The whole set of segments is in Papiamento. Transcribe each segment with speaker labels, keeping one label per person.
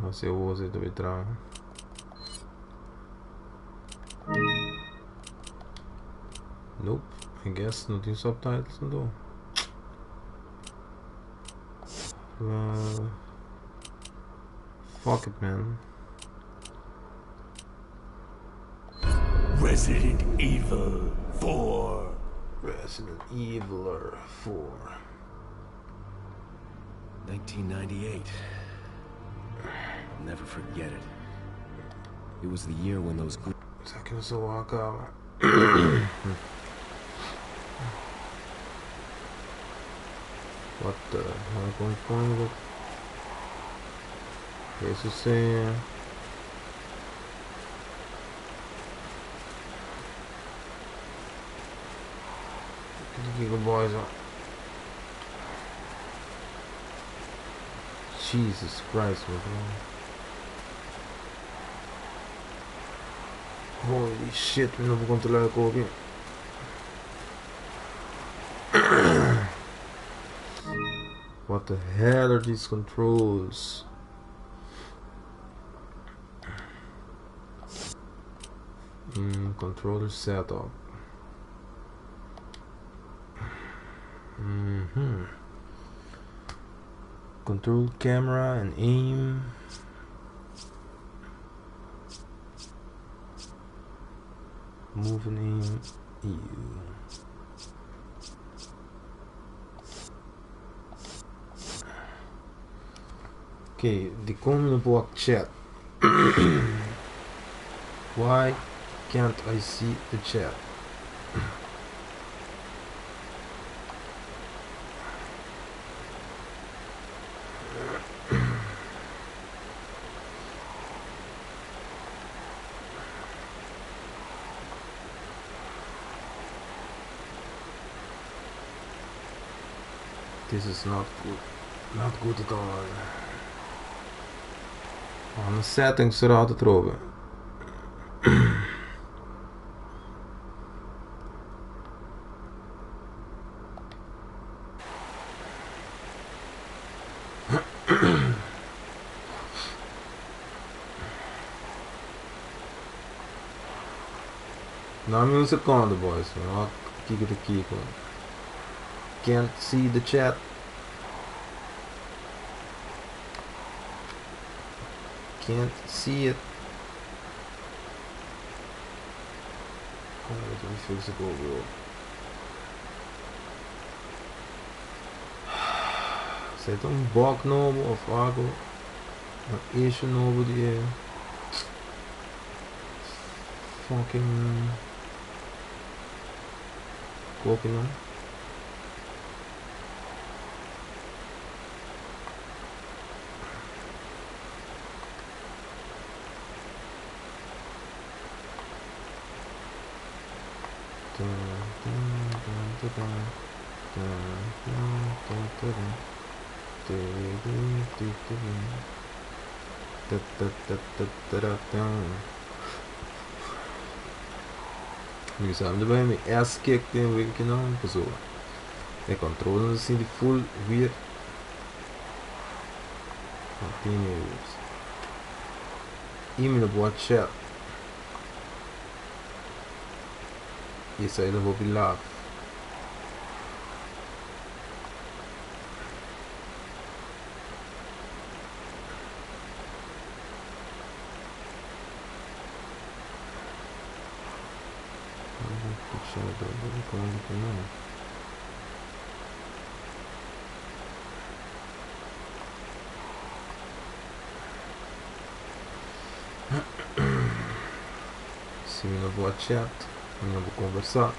Speaker 1: Hasi awor si ta bay traha. Nope, I guess no tin subtitles anto. Fuck it man.
Speaker 2: Resident Evil 4.
Speaker 1: Resident Evil 4.
Speaker 2: 1998. I'll never forget it. It was the year when those.
Speaker 1: Esaki no sa wak caba. What the hell con pongo? Eso sea. Kiko boys. Jesus Christ, man. Holy shit, mi no por controla e koki. What the hell are these controls? Controller setup. Control camera and aim. Move and aim. Ew. Okay, di kon mi no por wak chat? Why can't I see the chat? This is not good. Not good at all. On settings será atrobe. Dame un secondo, boys. Kiko ta kiko. Can't see the chat. Can't see it. Kon mi ta fix e bro? Esei ta un bug nobo of algo? Un issue nobo di e fucking kokinan. Mi sa mi ta bai mi ass kick den wiki nan pasobra e control nan ta sinti full weird. Continuous. Y mi no por chat. Y esai ta hopi laf. Si mi no por chat, mi no por conversa.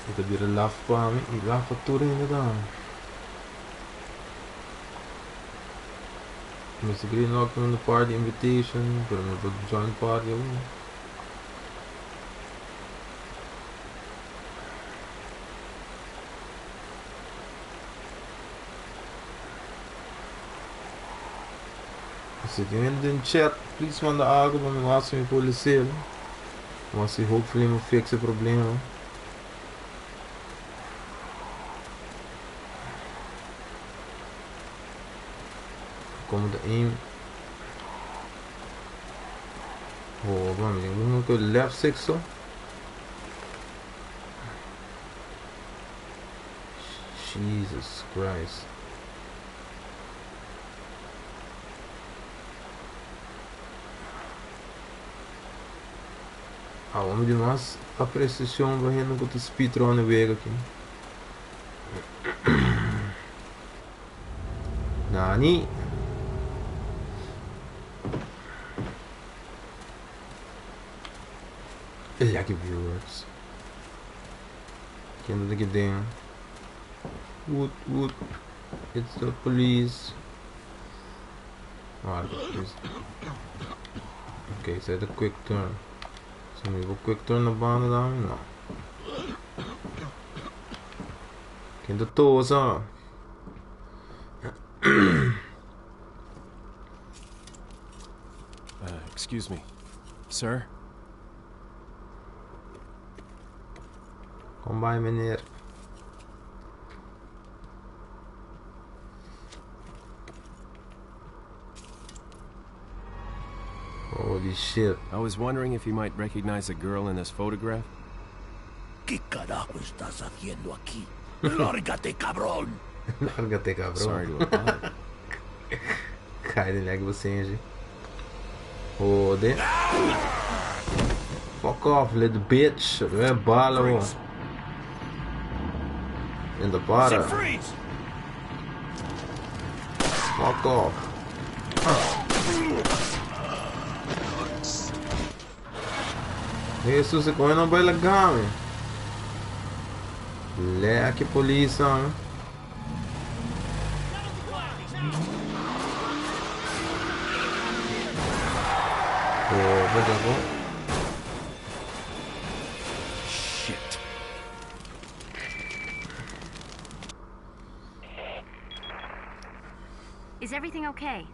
Speaker 1: E ta bira laf pa mi y laf pa tur hende tambe. Mester green lock on the party invitation, pero mi no por join party aun. Si tin hende den chat, please manda algo pa mi wak si mi por lesel. Wak si hopefully mi fix e problema. Como ta aim. Oh, mi tin ku left six so. Jesus Christ. Ah, homem de mais apreciação varrendo com o speedrun vega aqui. Nani? Lucky viewers. Quem tá aqui dentro? Woot woot. It's the police. Ah, please. Okay, so the quick turn. So we go quick turn na banda dami? No. Quem tá tosa?
Speaker 2: Excuse me. Sir?
Speaker 1: Kom bij, meneer. Holy shit.
Speaker 2: I was wondering if you might recognize a girl in this photograph?
Speaker 3: ¿Qué carajo estás haciendo aquí? ¡Lárgate, cabrón!
Speaker 1: Lárgate, cabrón.
Speaker 2: Sorry to have bothered.
Speaker 1: Cai, lag você, gente. Joder. Fuck off, little bitch. É bala, ó. In the para.
Speaker 3: Freeze!
Speaker 1: Fuck off. Jesus, se come não vai largar, man. Leque polícia, man. Oh, vai jogar.
Speaker 2: Shit.
Speaker 4: Is everything okay?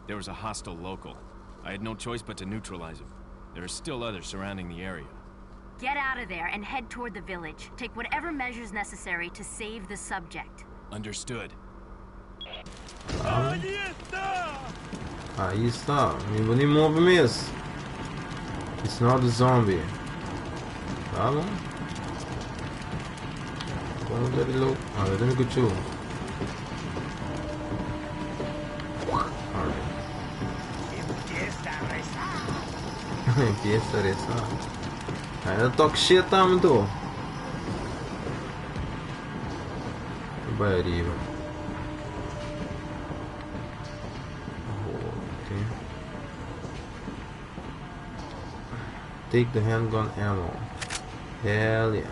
Speaker 2: There was a hostile local. I had no choice but to neutralize him. There are still others surrounding the area.
Speaker 4: Get out of there and head toward the village. Take whatever measures necessary to save the subject.
Speaker 2: Understood.
Speaker 1: Aí está. Me vou nem move mesmo. It's not a zombie. Tá bom. Vamos dar louco. Ah, eu tenho que tio. Alright. Empieza a rezar. Ainda talk shit tá muito. Vai arriba. Okay. Take the handgun ammo. Hell yeah.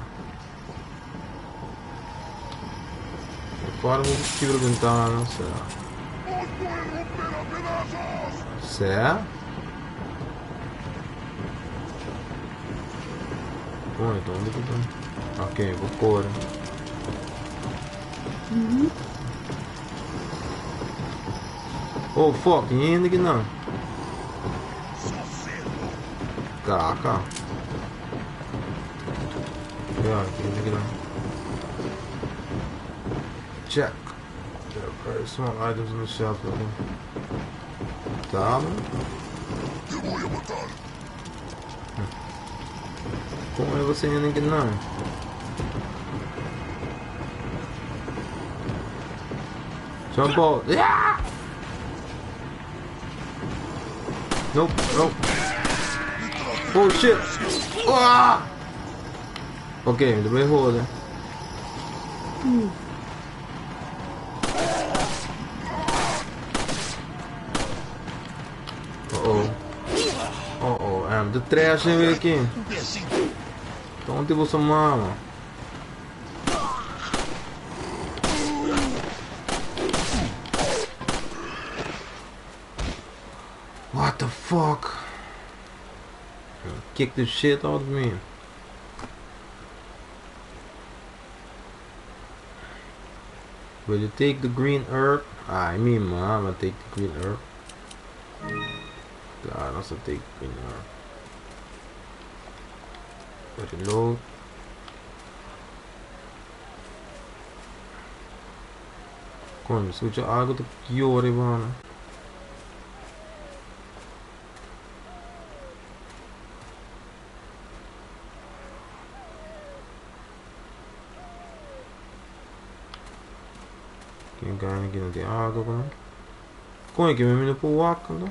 Speaker 1: Agora vou quebrar ventana, será? Será? Bom, então onde que eu tô? Ok, vou correr. Oh fuck, ainda que não. Caraca. Yeah, ainda que não. Check. There are very small items on the shelf. Okay. Tá. Como é você ainda que não? Jump out. Yeah! Nope, nope. Oh shit! Ah! Ok, det blir hård. Uh oh. Uh oh, I'm the trash aqui. Então você mama. What the fuck? Kick the shit out of me. Will you take the green herb? I mean, mama, take the green herb. God, also take the green herb. Reload. Come, escucha algo de chiore, mano. Ken gana ki no tin algo ku nan. Kon e ke mi no por wak anto?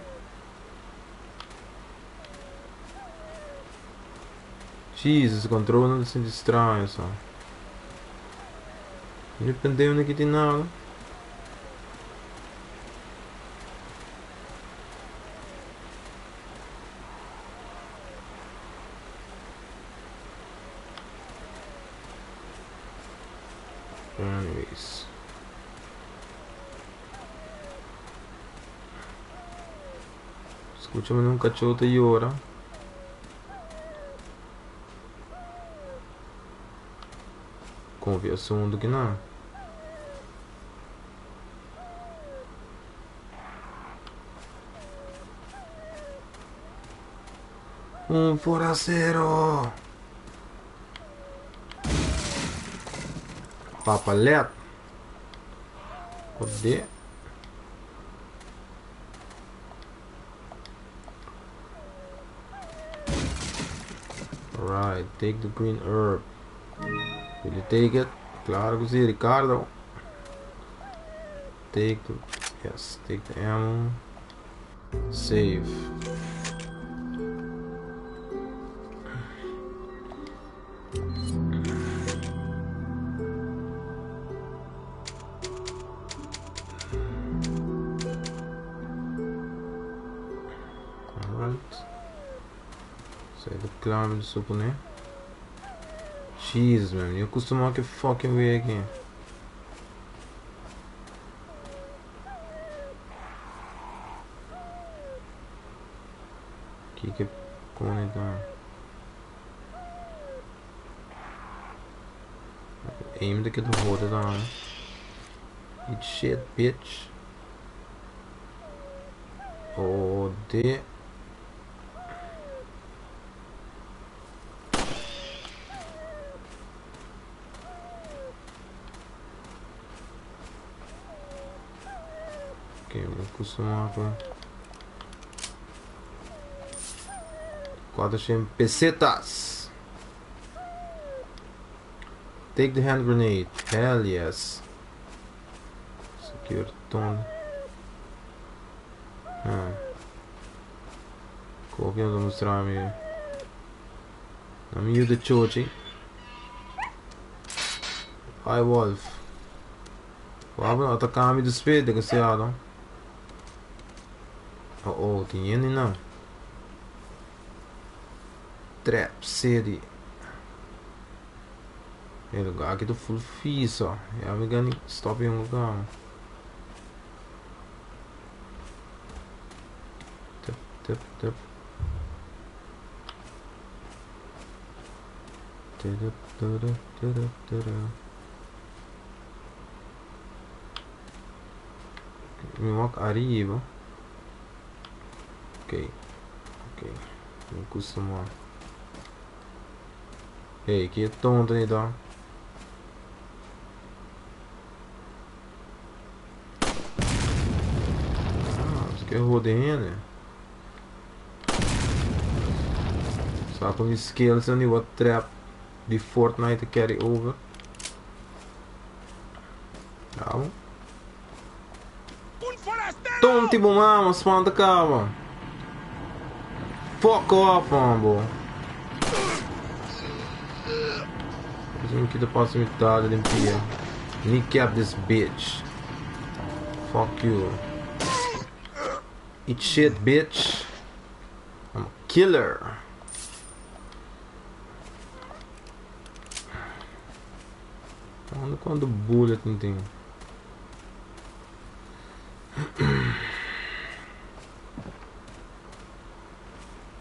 Speaker 1: Jesus, control no ta sinti straño sa. Mi pendejo no ki tin nada. Anyways. Skucha mi un kachó ta yora. Konfia asuntu ki nan. Un forastero. Papalet. Code. Alright, take the green herb. Will you take it? Claro que sí, Ricardo. Take the yes, take the ammo. Save. Alright. Say the climb supone. Jesus man, you costuma que fucking way again. Kiko kone ta? Aim de kid hoorde dan. Eat shit, bitch. Oh, D. Oké, okay, costumava. 400 pesetas. Take the hand grenade. Hell yes. Secure ton. Ah. Qual que eu vou mostrar me? Na minha de chochi. Hi Wolf. Vamos atacar me despedo que se ado. Oh oh, tem ele não. Trap City. E lugar aqui do full fiso. Ja, we gaan niet stop in lugar. Tip, tip, tip. Tip, tip, tip, tip, Mi walk arriba. Ok. Ok. Mi costuma. Hey, que tonto então. Ah, isso aqui é rodeio, né? Só com skills en die wat trap die Fortnite carry over. Ja. Tonti bo mama, spanta cava. Fuck off, man, bo. Aqui da possibilidade de limpia. Kneecap this bitch. Fuck you. Eat shit, bitch. I'm a killer. Quando quando bullet não tem.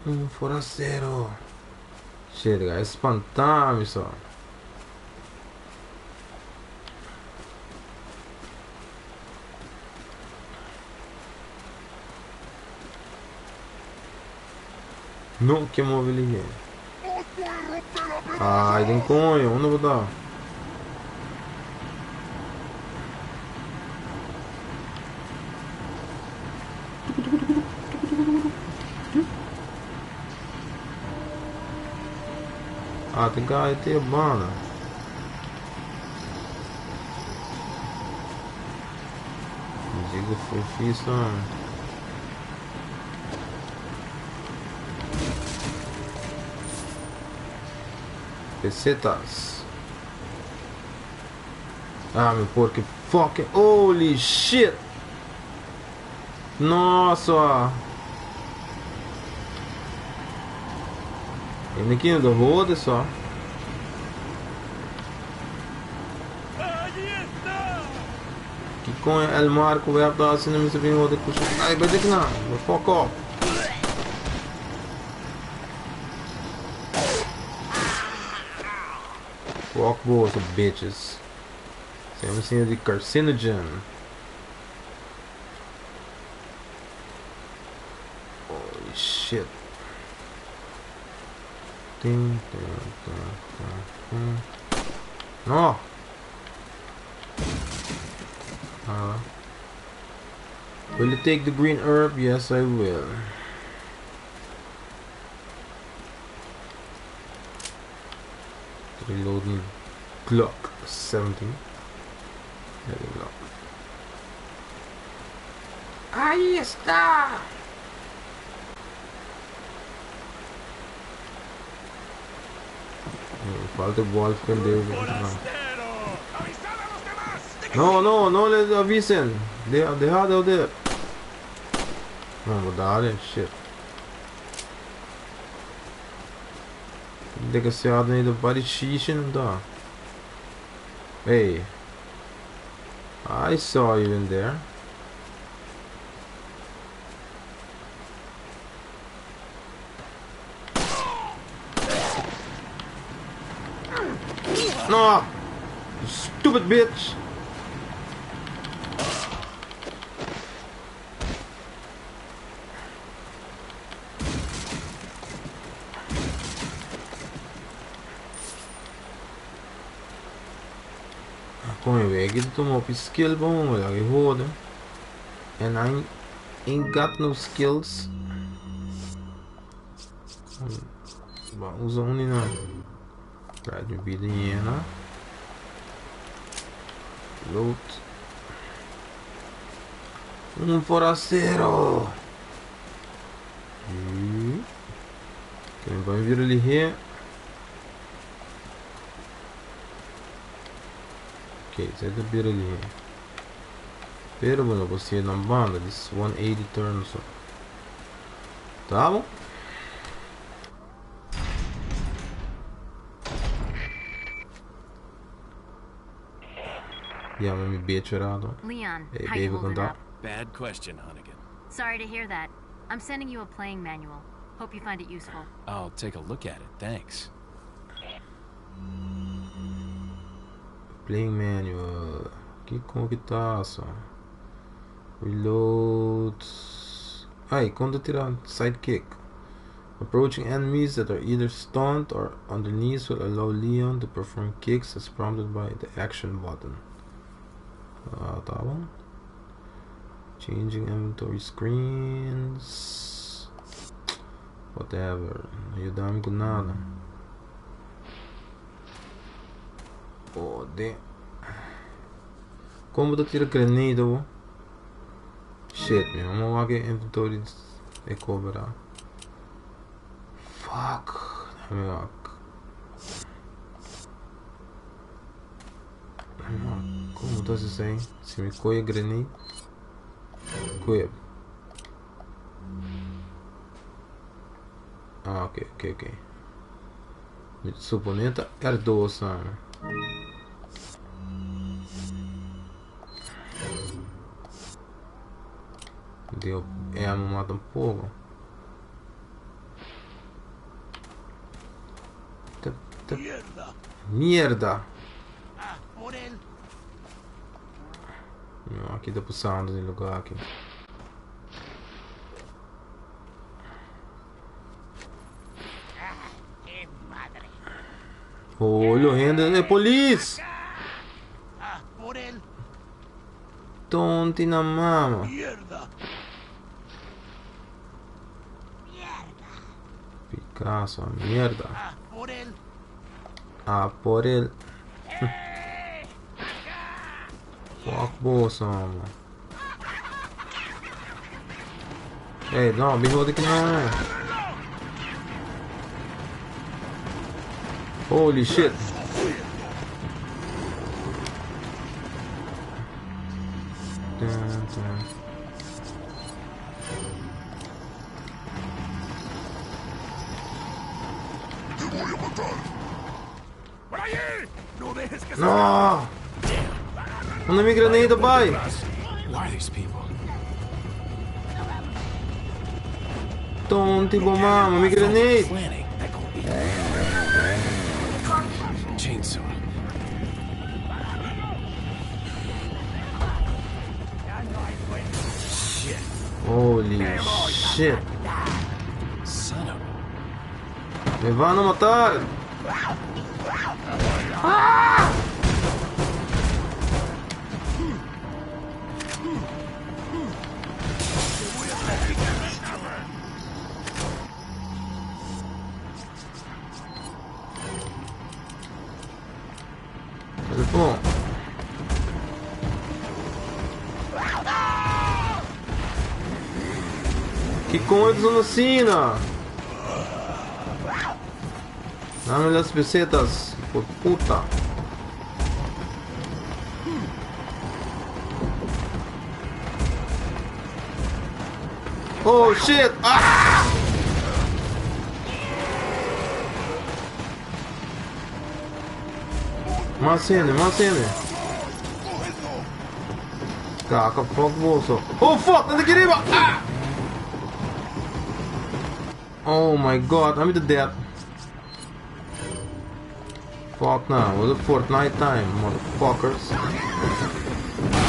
Speaker 1: Um forastero. Chega, espantar-me só. Não que move. Ai, tem conho, onde eu vou dar? Ah, tem que ter banda. Digo full homem. Pesetas. Ah, meu porco. Fucking. Holy shit! Nossa! Ainda aqui no roda só. Que com El Marco vai dar assim no meu bem roda puxa. Ai, vai ter que não. Fuck off. Fuck boys, bitches. Same assim de carcinogen. Holy shit. Ding, ding, ding, ding, ding. No! Will you take the green herb? Yes, I will. Reloading Glock 17. There we go. Ahí está! Falta Wolfgang David. No, no, no les avisen. Deja de joder. Vamos, dale, shit. Desgraciado ainda body da. Hey. I saw you in there. No! You stupid bitch! Come vê, aqui tu tomou skill bom, olha que roda. And I ain't got no skills. Usa um não. Rádio vidinha. Loot. Um forastero. Quem vai vir ali here? Ok, zet de bir ali. Pero bueno, você não banda this 180 turns. Tá bom? Yeah, let me bitch it out.
Speaker 4: Leon,
Speaker 1: Hey,
Speaker 4: how
Speaker 1: baby,
Speaker 4: you holding
Speaker 1: contar.
Speaker 4: up?
Speaker 2: Bad question, Hunnigan.
Speaker 4: Sorry to hear that. I'm sending you a playing manual. Hope you find it useful.
Speaker 2: I'll take a look at it, thanks.
Speaker 1: Playing manual. Que como que tá só? Reload. Ai, quando tirar sidekick. Approaching enemies that are either stunned or on their knees will allow Leon to perform kicks as prompted by the action button. Ah, tá bom. Changing inventory screens. Whatever. Não ajuda-me com nada. Oh, damn. Como eu tiro grenade, oh? Shit, man. Vamos lá que inventory é cobra. Fuck. Como tá se sem? Se me coia grenade. Equip. Ah, ok, ok, ok. Suponente R2, ah. Deu ammo mata um pouco.
Speaker 3: Mierda.
Speaker 1: Merda!
Speaker 3: Ah, por él.
Speaker 1: Não, aqui tá pulsando no lugar aqui.
Speaker 3: ¡Qué madre!
Speaker 1: Olha, renda é polícia!
Speaker 3: Ah, por él.
Speaker 1: Tonti na mama.
Speaker 3: Mierda.
Speaker 1: Picasso, merda.
Speaker 3: Ah, por él.
Speaker 1: Ah, por ele. Fuck bolsa, mano. Hey, no, bin hode aki no. Holy shit. Dun, dun.
Speaker 5: ¡Te voy a matar!
Speaker 3: ¡Por allí! ¡No dejes que se
Speaker 1: No! Unda mi grenade a bay?
Speaker 2: Who are these people?
Speaker 1: Tonti bo mama, mi grenade.
Speaker 2: Planning. Chainsaw. Shit.
Speaker 1: Holy shit.
Speaker 2: Son of
Speaker 1: Me van a matar. Ah! Telefon. Kico e ta asina? Dame las pesetas, por puta. Oh shit! Ah! Mas hende, mas hende. Kaka, fuck boso. Oh fuck, nan ta riba! Ah! Oh my God, I'm the dead. Fuck now, what a Fortnite time, motherfuckers.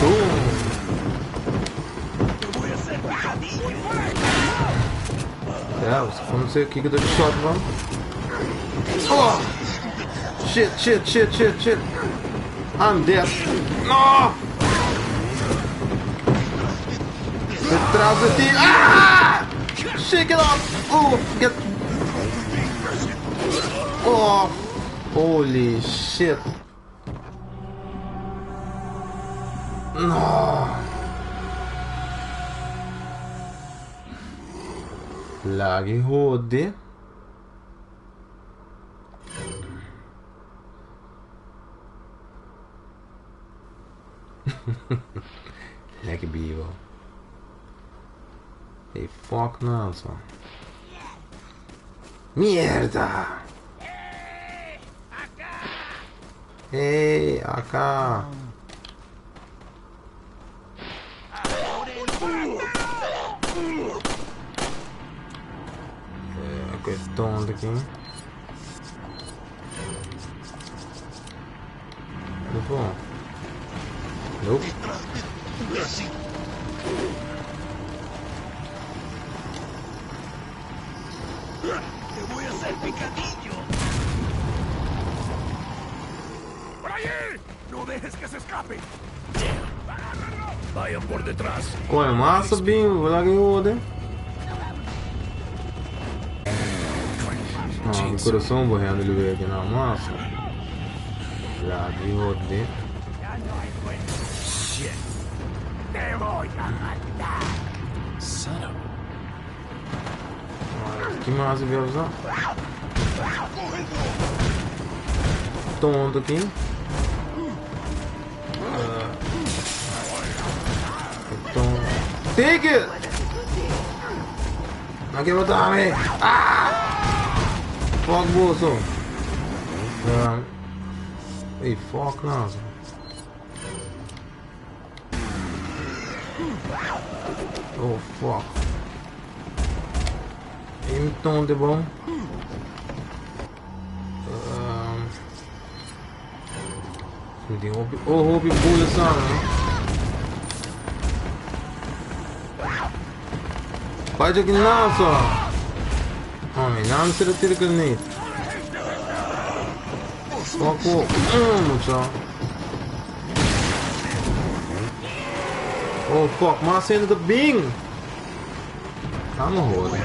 Speaker 1: Boom!
Speaker 3: ¡Te voy a hacer picadillo!
Speaker 1: Ja, was van ze kijken door de shot van. Oh! Shit, shit, shit, shit, shit. I'm dead. No! Detrás de ti. Ah! Shake it off! Oh, get. Oh! Holy shit. No! Laggy HD. Lekker bier. Hey, fuck nou alltså. Mierda! Hey, acá! Oké, tonto aki. Bom. Nope.
Speaker 3: Detrás de ¡Te voy a hacer picadillo! ¡Por allí! ¡No dejes que se escape!
Speaker 5: Vayan por detrás.
Speaker 1: Coño, massa bingo, laggy HD. Ah, mi curason morrendo ele veio aqui na massa. Laggy HD.
Speaker 2: Shit.
Speaker 3: ¡Te voy a matar!
Speaker 2: Son of
Speaker 1: Que massa, viu? Tonto aqui. Ah. Tonto. Take it! Não quer botar me! Ah! Fuck bolso! Ei, fuck não. Oh fuck. Então de bom. Die hopi, oh hopi boelen samen. Vai aqui não só. Homem, não se retira grenade. Fuck off. Mucho. Oh fuck, maar zijn de bing. Gaan horen.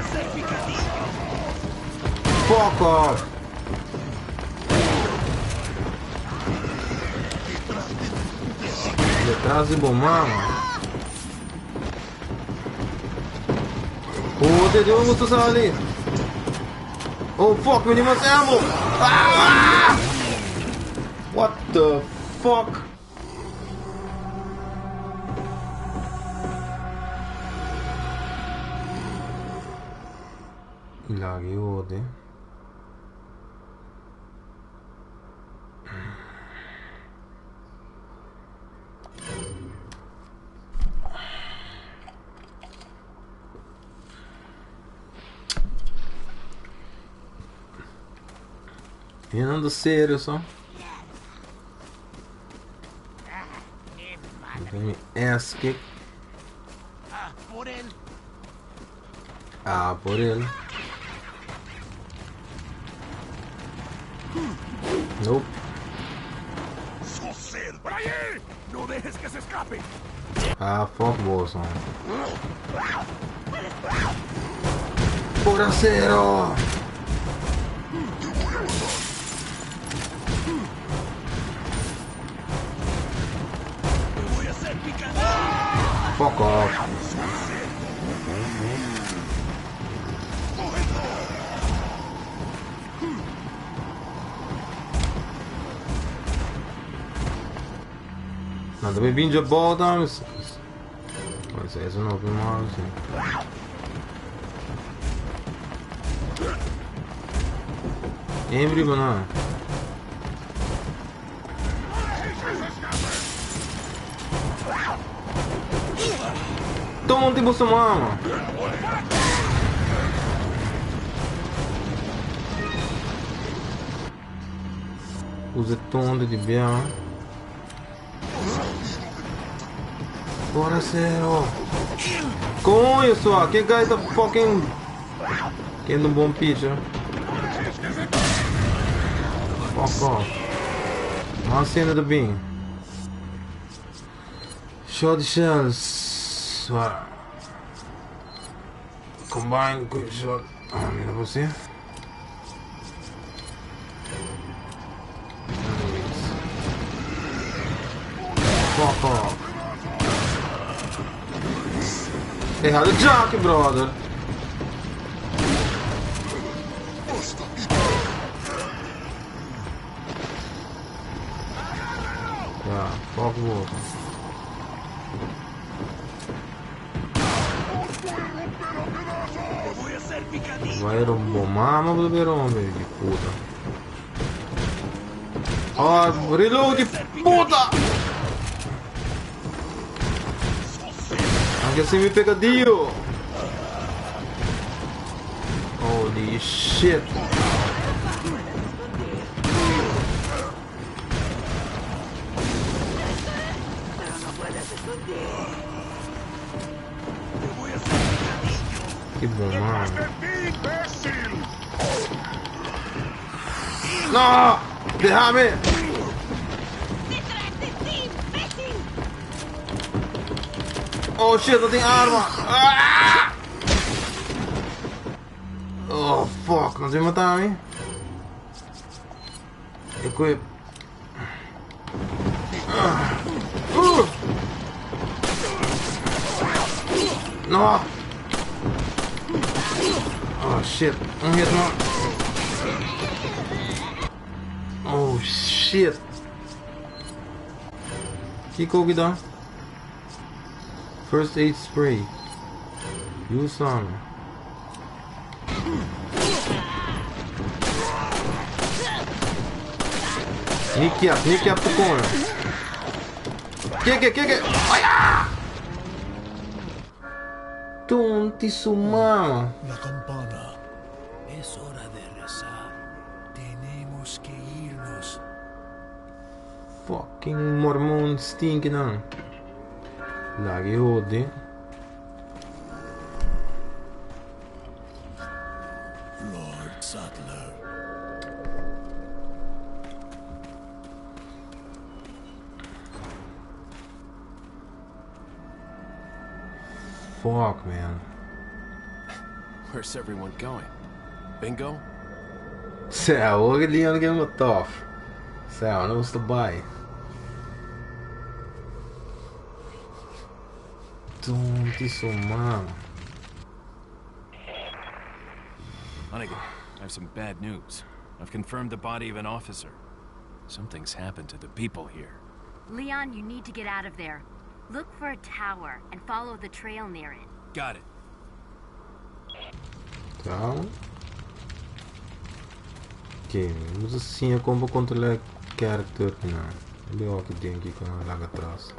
Speaker 1: Fuck off. Detrás de bom mama. Joder, di gusto sali. Oh fuck, mi mas ammo. Ah! What the fuck? Lagi joder. Ando serio só. Mi ass kick.
Speaker 3: Por él.
Speaker 1: Ah, por él. Nope.
Speaker 3: ¡Por ahí! ¡No dejes que se escape!
Speaker 1: Ah, fuck vos, man. Por acero. Fuck off. Nou, dan ben je bal, dames. Oh, ze is een open man. Emri bana. Toma tipo sua mama. Usa tonda de bem. Bora, zero. Coño, só. Que guy the fucking... Quem no bom pitcher. Fuck off. Uma cena do bem. Shot shells. Combine quick shot. Ah, mira você. Fuck off. Errado Jack, brother. Ja, fuck off. Vai romper mama, vou romper de puta. Ah, reload de puta! Anche se mi pega Dio! Holy shit! Que bom, mano. No! Déjame! Oh shit, dat ding arma! Ah! Oh fuck, não sei matar me. Equip. No! Oh shit, un hit no. Oh shit. Kiko da? First aid spray. Use some. Kneecap, kneecap the corner. Kick it, kick it. Ay, Tonti su mama.
Speaker 5: La campana.
Speaker 2: Es hora de rezar. Tenemos que irnos.
Speaker 1: Fucking mormon stinking on. Lagi jode.
Speaker 5: Lord Saddler.
Speaker 1: Fuck, man.
Speaker 2: Where's everyone going? Bingo?
Speaker 1: Cioè, o Leon che è tough. Cioè, non sto by. Tonti su mama.
Speaker 6: Hunnigan, I have some bad news. I've confirmed the body of an officer. Something's happened to the people here.
Speaker 4: Leon, you need to get out of there. Look for a tower and follow the trail near it.
Speaker 6: Got it.
Speaker 1: Tá. Ok, vamos assim como controlar character não. Bem o que tem aqui com a laga atrás.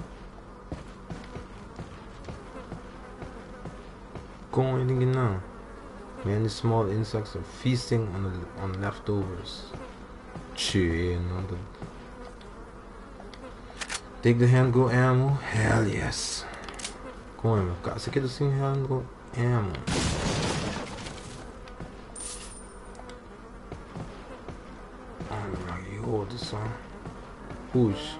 Speaker 1: Com ele não. Many small insects are feasting on the, on leftovers. Che, não. Take the handgun ammo. Hell yes. Come, cazzo che sem handgun ammo. Oh, this one. Push.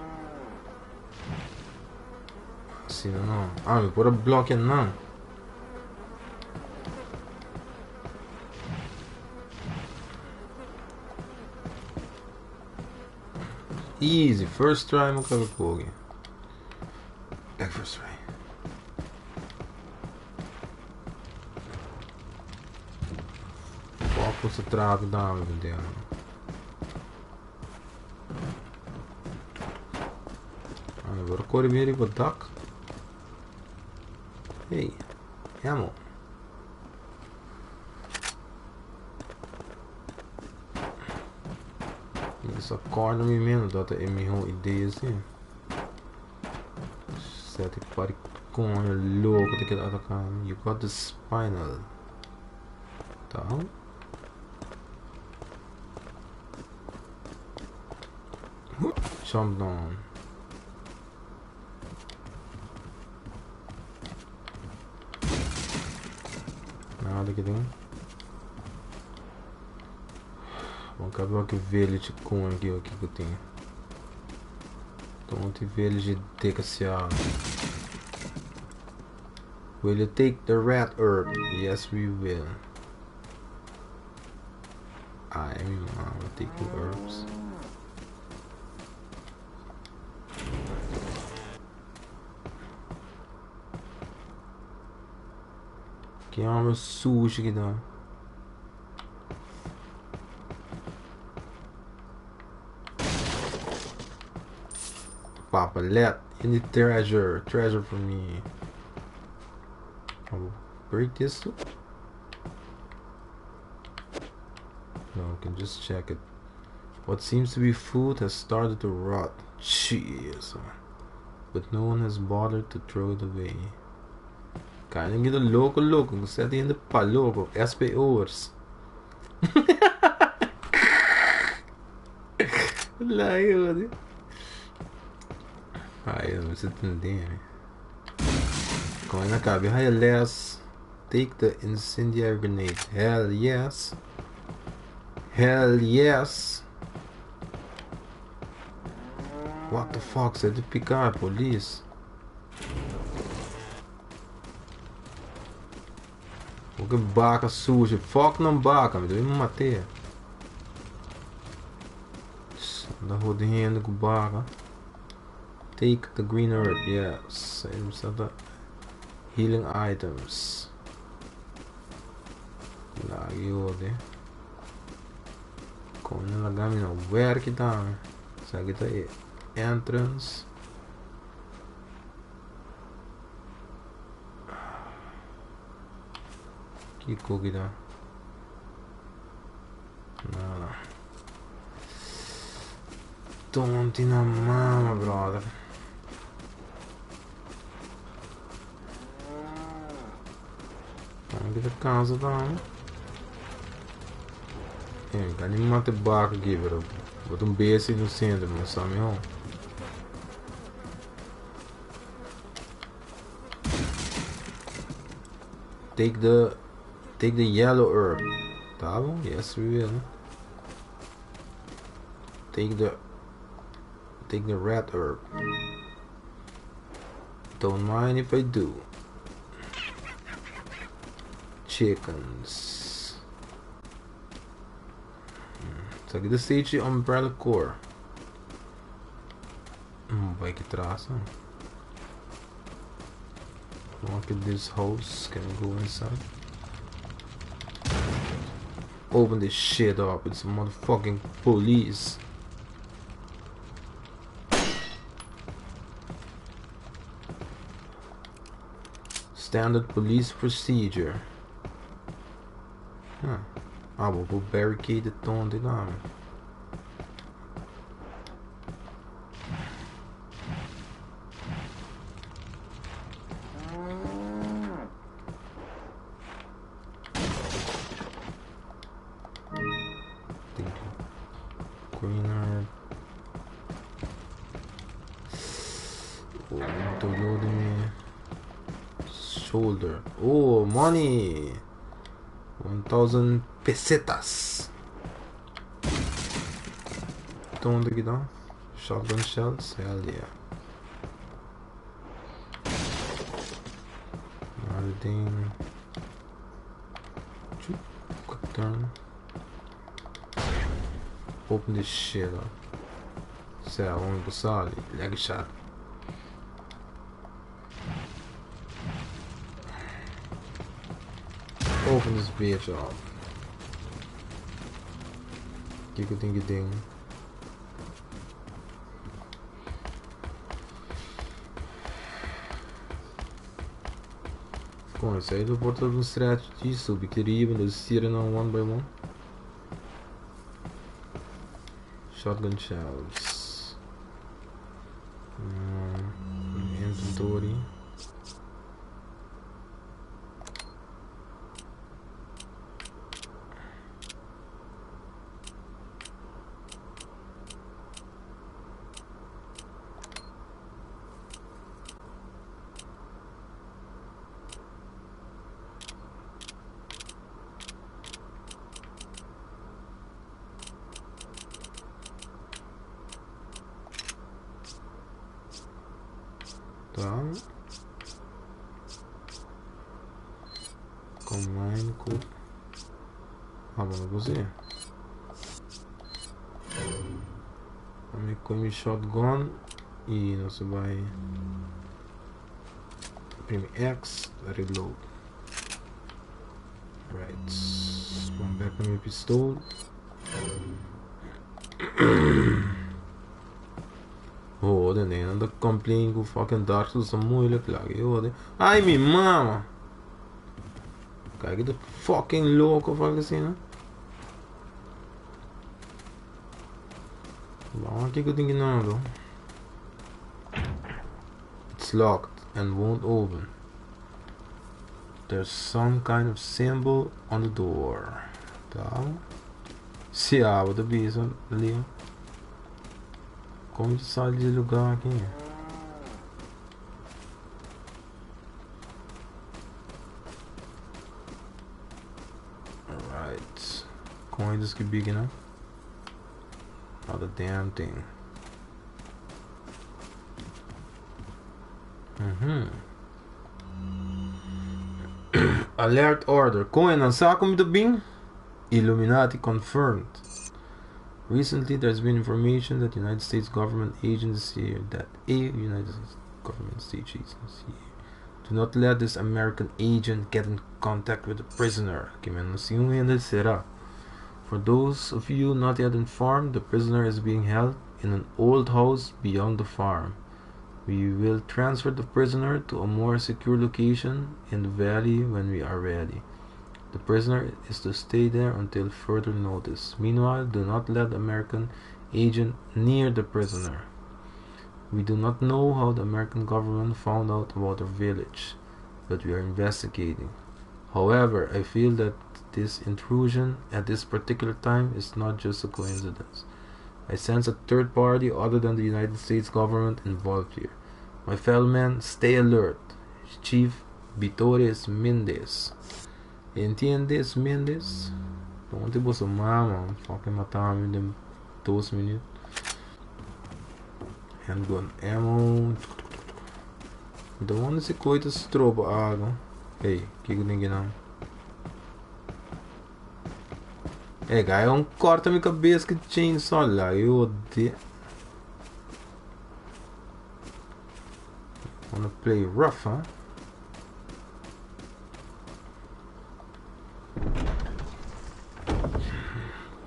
Speaker 1: Assim não. Ah, me pôr bloco não. Easy, first try mo kaga Back first try. Poco se trave da vediamo. Allora, corri mi arrivo duck. Hey, ammo. Essa corda me menos dat é minha ideia assim. Sete pare com louco de que atacar. You got the spinal. Tá. Jump down. Nada aqui tem. Vamos acabar que village com aqui o que eu tenho. Don't village decaciado. Will you take the red herb? Yes, we will. I mean, I will take the herbs. Que arma suja que dá. Papa, let any treasure, treasure for me. I will break this too. No, I can just check it. What seems to be food has started to rot. Jeez. But no one has bothered to throw it away. Kan je de loco loco, zet in de paloco, SPO'ers. Lai, Ai, eu não entendendo. Como na cabe, hi less. Take the incendiary grenade. Hell yes. Hell yes. What the fuck? Zet de picar, police. Que baca suja. Fuck não baca, me deu me matei. Anda rodando com baca. Take the green herb, yes. Other healing items. Laghi Come nella gamina where que tá? Aqui tá aí. Entrance. Que que dá? Nada. Tonti na mama, brother. Aqui da casa tá. É, kan niet mate bak aqui, bro. Bota um BS no centro, mas só meu. Take the yellow herb. Tá bom? Yes, we will. Take the red herb. Don't mind if I do. Chickens. So aqui da Sage Umbrella Core. Vai que traça. Look at this house. Can we go inside? Open this shit up. It's motherfucking police. Standard police procedure. Huh. Ah, bo por barricade tonto tambe. Thank you. Green herb. Oh, dolor di mi shoulder. Oh, money. 1000 pesetas. Donde ki ta? Shotgun shells? Hell yeah. Another thing. Quick turn. Open this shit up. Sea, un sali. Leg shot. Open this bitch up. Kiko tin ki tin? Con esey lo por ta un strategy subi ki riba entonces tira nan one by one. Shotgun shells. Mm, inventory. Ta. Combine ku. Ah, bo no por si. Mi con mi shotgun y nos ta bay primi X reload. Right. Come back na mi pistol. Hode, nee, dan complain ku fucking Dark Souls ta moeilijk. Laat je hode. Ai, mi mama. Kijk, de fucking loco of algo así, no? Vamos aqui que eu tenho que não, It's locked and won't open. There's some kind of symbol on the door. Tá. Se ah, bo ta bisa, Leon. Como te sali di lugar aqui? Alright. Coins que big, né? Not a damn thing. Mm-hmm. Alert order. Coin aan sa kom de bing? Illuminati confirmed. Recently, there's been information that United States government agency that a United States government agency do not let this American agent get in contact with the prisoner. For those of you not yet informed, the prisoner is being held in an old house beyond the farm. We will transfer the prisoner to a more secure location in the valley when we are ready. The prisoner is to stay there until further notice. Meanwhile, do not let the American agent near the prisoner. We do not know how the American government found out about our village, but we are investigating. However, I feel that this intrusion at this particular time is not just a coincidence. I sense a third party other than the United States government involved here. My fellow men, stay alert. Chief Vitores Mendez. Entiendes, Mendez? Donde boso mama? Fucking matami den 2 minuut. Handgun ammo. De onde se coita stroba água. Hey, que que tem aqui não? É, guy, um corta minha cabeça que chainsaw lá. Eu odeio. Wanna play rough, huh?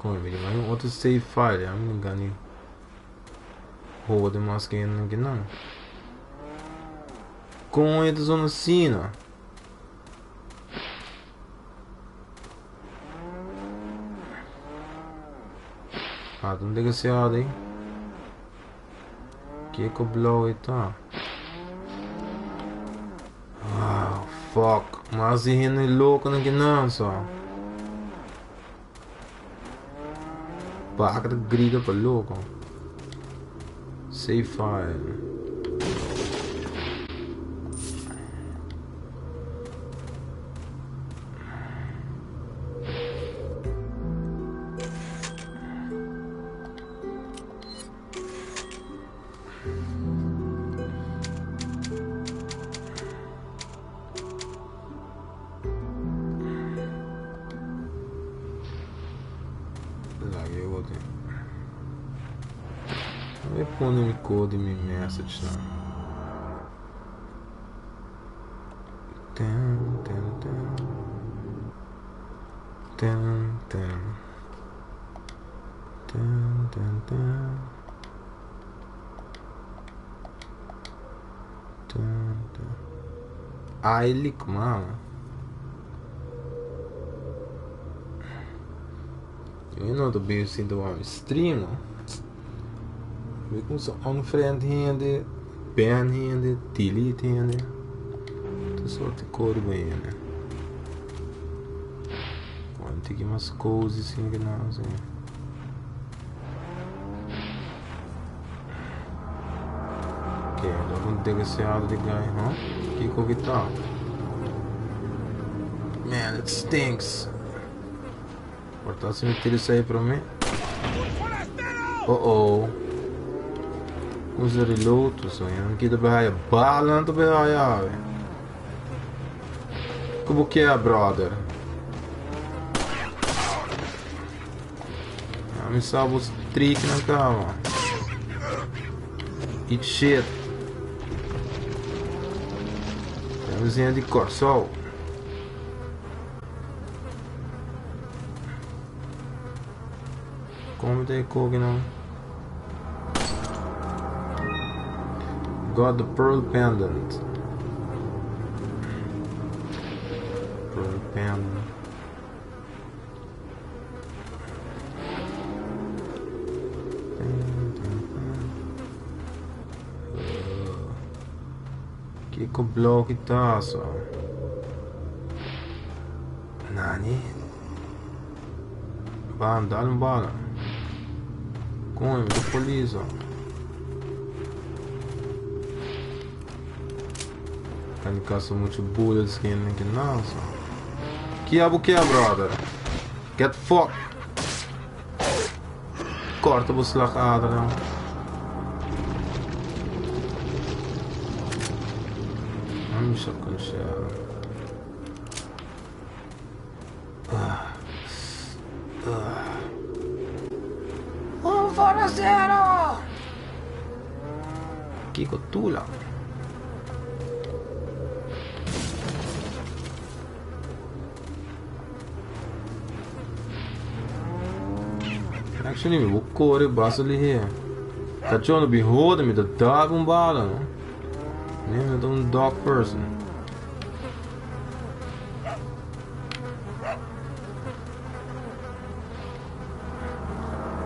Speaker 1: Kon mi di mai un otro save file, ya mi gani hode mas que nan que nan. Kon e ta zona asina? Ah, ta un desgraciado ei. Kiko blauw e ta? Ah, fuck. Mas di hende loko nan ki nan so. Baka ta grita pa loko. Save file. Laga e otro. Mi pone mi code mi message na. Ten, ten, ten. Ten, ten. Ten, ten, ten. Ten, ten. Ai, lik mama. Eu não tô bem sinto um stream, no. We kunnen zo unfriend hende, ban hende, delete hende. Dat soort código hende. Bom, tem que umas coisas assim que não, assim. Ok, logo um desgraciado de guy, huh? Kiko que tá? Man, it stinks. Portar se meter isso aí pra mim. Oh oh. Usa reload, so yan kita bahaya bala to bahaya. Como que é, brother? Ah, me salva os trick na cama. Eat shit. Camisinha de corsol. Como tem cog não? Got the pearl pendant. Pearl pendant. Kiko blok itaso. Nani? Bam, dá um bala. Come, do polícia. Kan caso muito bullets que aqui não, só. Que abo que é, brother? Get fucked. Corta o slagader, não. I'm shotgun shell. Un forastero! Kiko Tula. Actually, mi vou correr basta here. Cachorro behold me the dog um bala, no? Nem um dog person.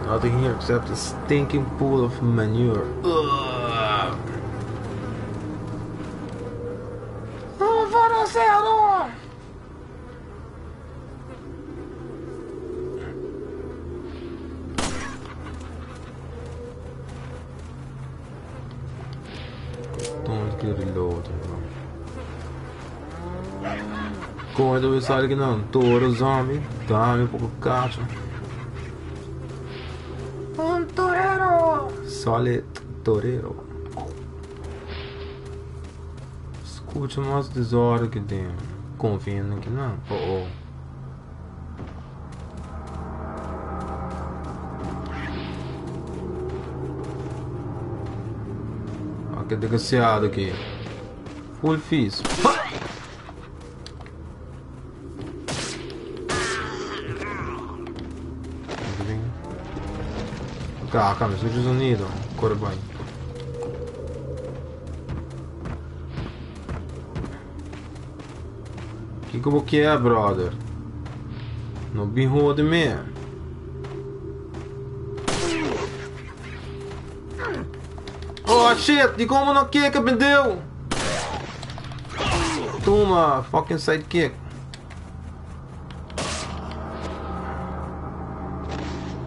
Speaker 1: Nothing here except a stinking pool of manure. Ugh. Oh, forastero! Don't get reload, bro. Come dove sale che non? Toro zombie, dammi poco caccio. Un torero! Solid torero. Escute mais desordem que tem. Confia aqui não. Oh oh. Ah, que desgraciado aqui. Full fiz. Kaka, mi skucha sonido. Kore bai. Kiko bo kier, brother? No bin hode mi. Oh shit, di como no kick bendeu. Toma, fucking sidekick.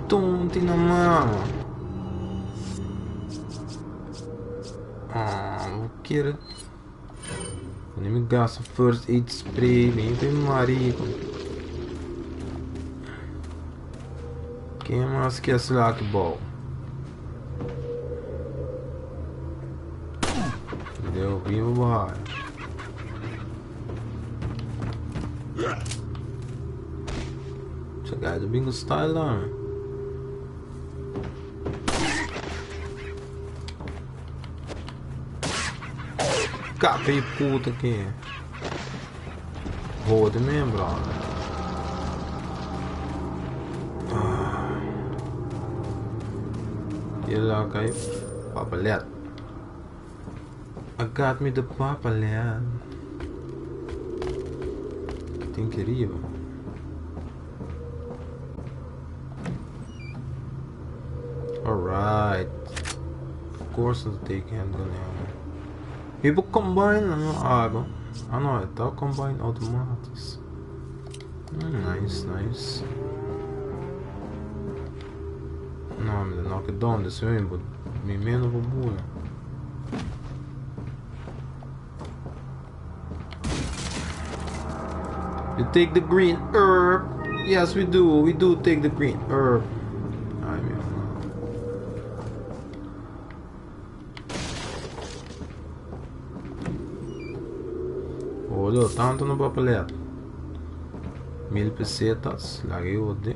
Speaker 1: Tonti na mama. Ah, bo kier. Wanneer mi gasta first aid spray, mi ta marico. Ken mas ke a sla aki bou? Deu vivo baha. Chegar do bingo style lá. Kaka e puta aqui. Rode mesmo, brother. Ah. E lá cai papalet. I got me the papalet. Tem que ir, Alright. Of course not take handgun ammo. Je wil combine ah, ah no, het dat combine automatisch. Nice, nice. No, mi knock it down this way, but mi meno po bula. You take the green herb. Yes, we do. We do take the green herb. I mean, Boludo, tanto no papelet. 1000 pesetas, la de.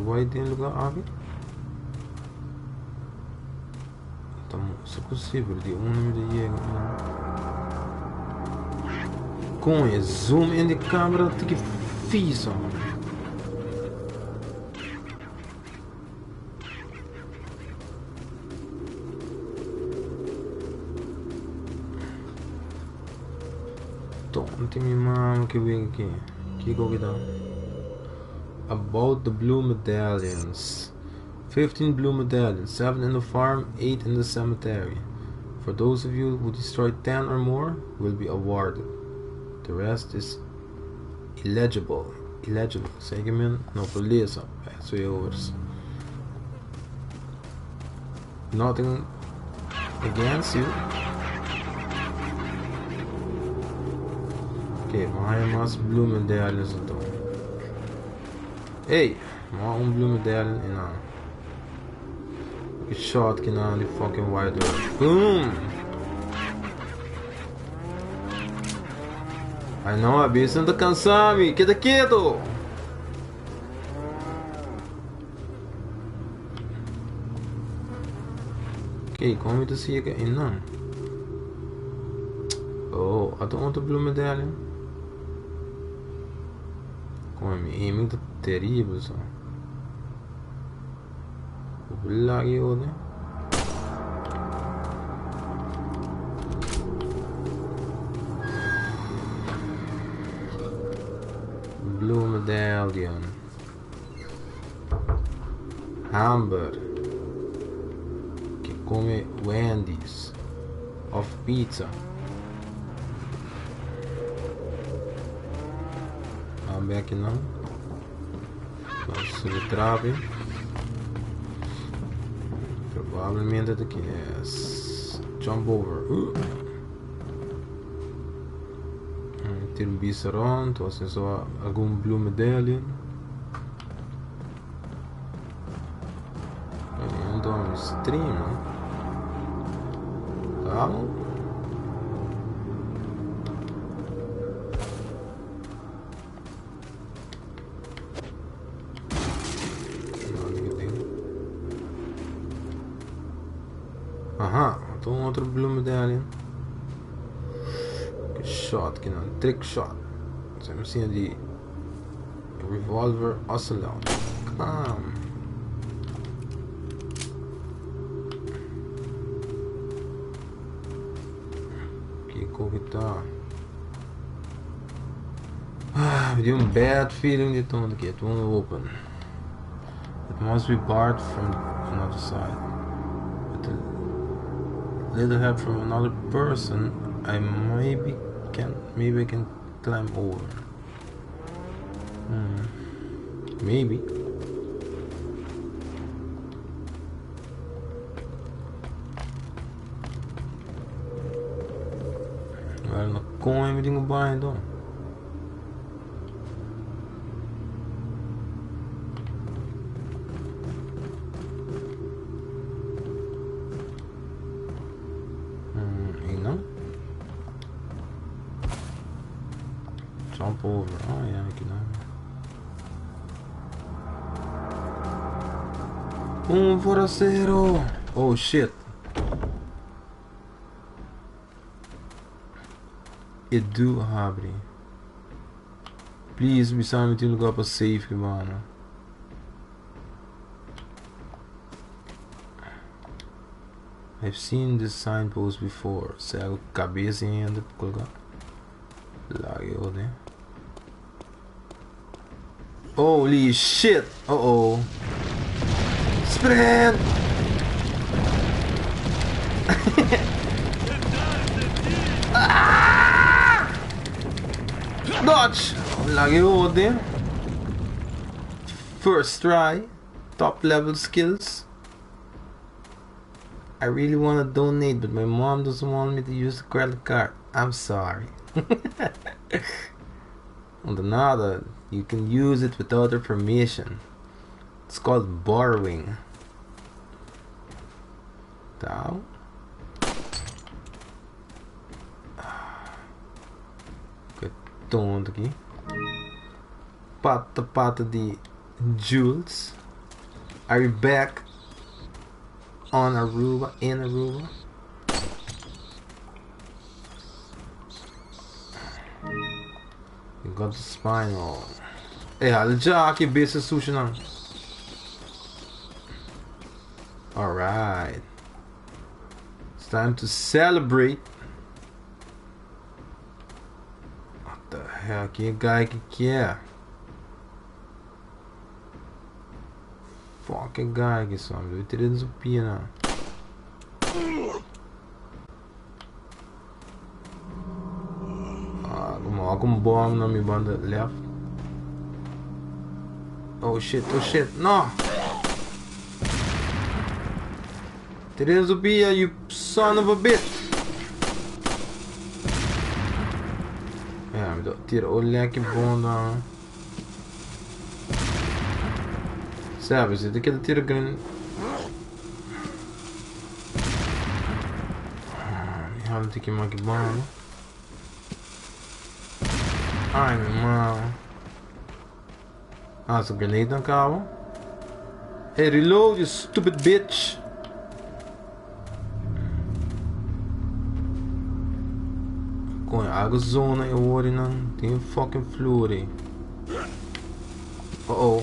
Speaker 1: Vai den lugar aqui. Estamos possível de um número de chega. Kom zoom in de camera dat ik vies man. Tonti mi mama que vem aqui. Que que dá? About the blue medallions. 15 blue medallions, 7 in the farm, 8 in the cemetery. For those of you who destroy 10 or more, will be awarded. The rest is illegible. Illegible. Zeg je no police. Zo. Nothing against you. Oké, maar hij mas blue medallions en dan. Hey, maar een blue medallion in aan. Ik shot aan die fucking white door. Boom! I know, a bicha não cansame. Queda quieto! Ok, como te sigue in não? Oh, I don't want the blue medallion. Come mi aiming tá terrível só. Laggy né? Blue medallion. Hamburger. Que come Wendy's. Of pizza. Vamos aqui não. Vamos subir trave. Provavelmente daqui. Yes. Jump over. Ter um bicho rond, ou só algum blue medallion. Então, stream, não? Tá bom? Aha, anto un otro blue medallion. Ke shot ki nan, trick shot. Sa mi siña di revolver Ocelot. Come. Kiko ki ta? Ah, mi tin un bad feeling di tonto ki it won't open. It must be barred from another side. With a little help from another person, I maybe can maybe I can climb over. Hmm. Maybe. Well, no kon mi tin ku bai enton. Mm, no? Jump over. Oh ja, ik nou. Un forastero. Oh shit. Edu habri. Please, bisa mi tin lugar pa safe ki bana. I've seen this signpost before. Cego cabeça ainda colocar. Lage né? Holy shit! Uh oh. Sprint! ah! Dodge! Lage ode. First try. Top level skills. I really want to donate, but my mom doesn't want me to use the credit card. I'm sorry. On the nada, you can use it without her permission. It's called borrowing. Down. Que tonto aqui. Pata pata de Jules. Are you back on Aruba? In Aruba? You got the spinal. Hey, hala aqui besta sushi now. Alright. It's time to celebrate. What the heck? Que guy que é? Fucking guy que some. Deve ter zupina. Ah, como como bomb na mi banda left. Oh shit, oh shit, no! Terezopia, you son of a bitch! Ja, mi tira o lekker bomb Sabe, você tem que tira grande. Mi haal ik maak bomb. Ai, meu irmão. Ah, essa grenade não acaba. Hey, reload, you stupid bitch! Coño, algo zona eu hoor não. Tem fucking flurry. Uh oh.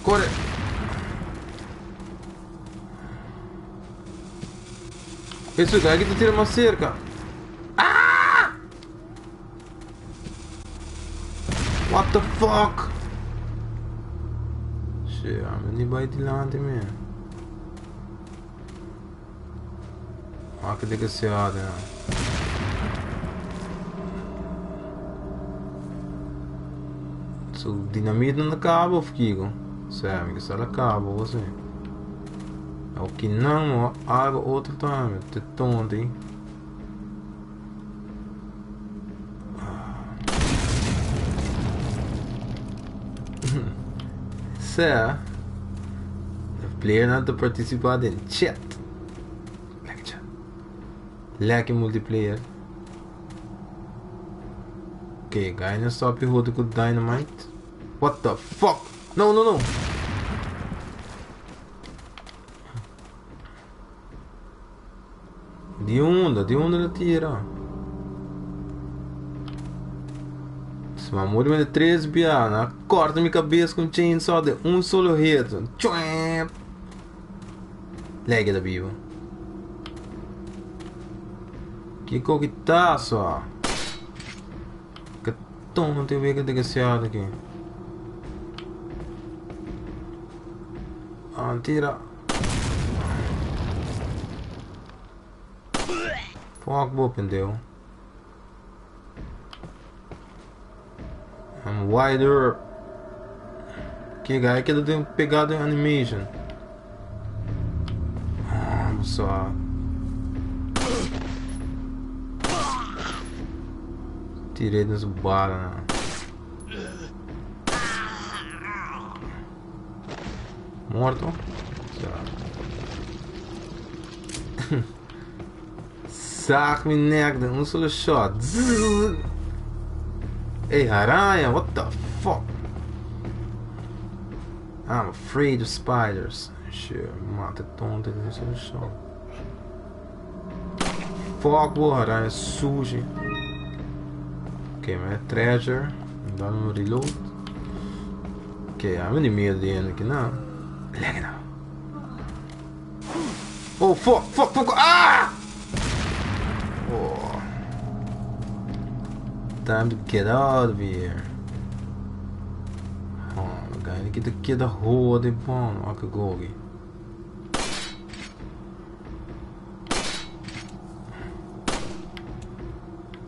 Speaker 1: Corre! Isso, aqui tu tira uma cerca. Ah! What the fuck? Shit, I'm anybody dilante man. Ah, que desgraciado, né? So, dinamite não acaba, Kiko. Sabe, que só acaba, você. O que não, algo outro também. Te tonto, hein? Sir, the player not to participate in chat. Lekker chat. Lekker multiplayer. Okay, guy, now stop you hold the good dynamite. What the fuck? No, no, no. Di unda? Di unda el a tira? Si mi a muri mende tres bia, nan a corta mi cabes cu un chainsaw den un solo hit. Chuep! Lei keda bibo. Kiko ki ta so? Ke tonto e wega desgraciado aki. Ah, tira. Fuck bo pendejo. I'm wider. Que guy que tem pegado em animation. Ah, só. Tirei nos bala. Né? Morto? Zaag mi nek den un solo shot. Zzz. Hey, aranha, what the fuck? I'm afraid of spiders. Sure, mata tonto den un solo shot. Fuck, bo aranha sushi. Ok, my treasure. Dan un reload. Ok, ami di miedo di hende aki nan. Lege nan. Oh, fuck, fuck, fuck. Ah! Oh. Time to get out of here. Oh, guy, kita keda hode bom. Ok, gogi.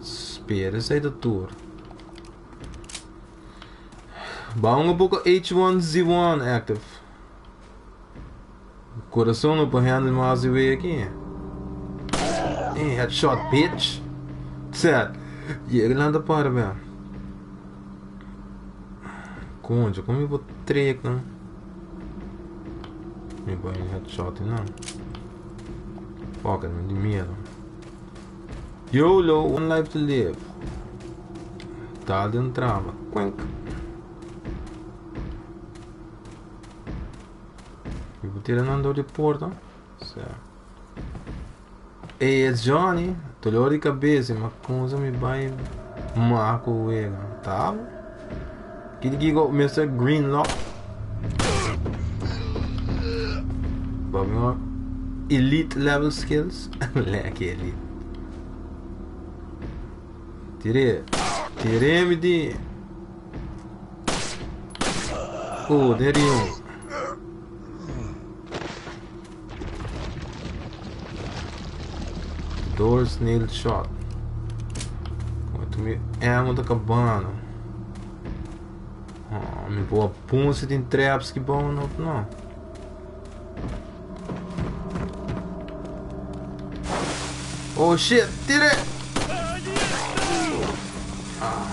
Speaker 1: Spera, sei da tour. Bang un poco H1Z1 active. Coração no por handle mas e wey aqui. Hey, headshot, bitch. Set. Yega landa para, bem. Concha, como eu vou treca? Me põe headshot, não. Fuck it, de medo. YOLO, one life to live. Tá dentro trava. Quenk. Mi por tira nan door di porta. Certo. Hey, it's Johnny. Dolor di cabeza, ma cosa mi bai maco wega. Tá? Kiki kiko Mr. Greenlock. Babino elite level skills. Lekker elite. Tire. Tire mi di. Oh, there you. Doors nail shot. Como mi ammo ta acabando. Oh, mi boa punta tem traps que bom não não. Oh shit, tire! Ah.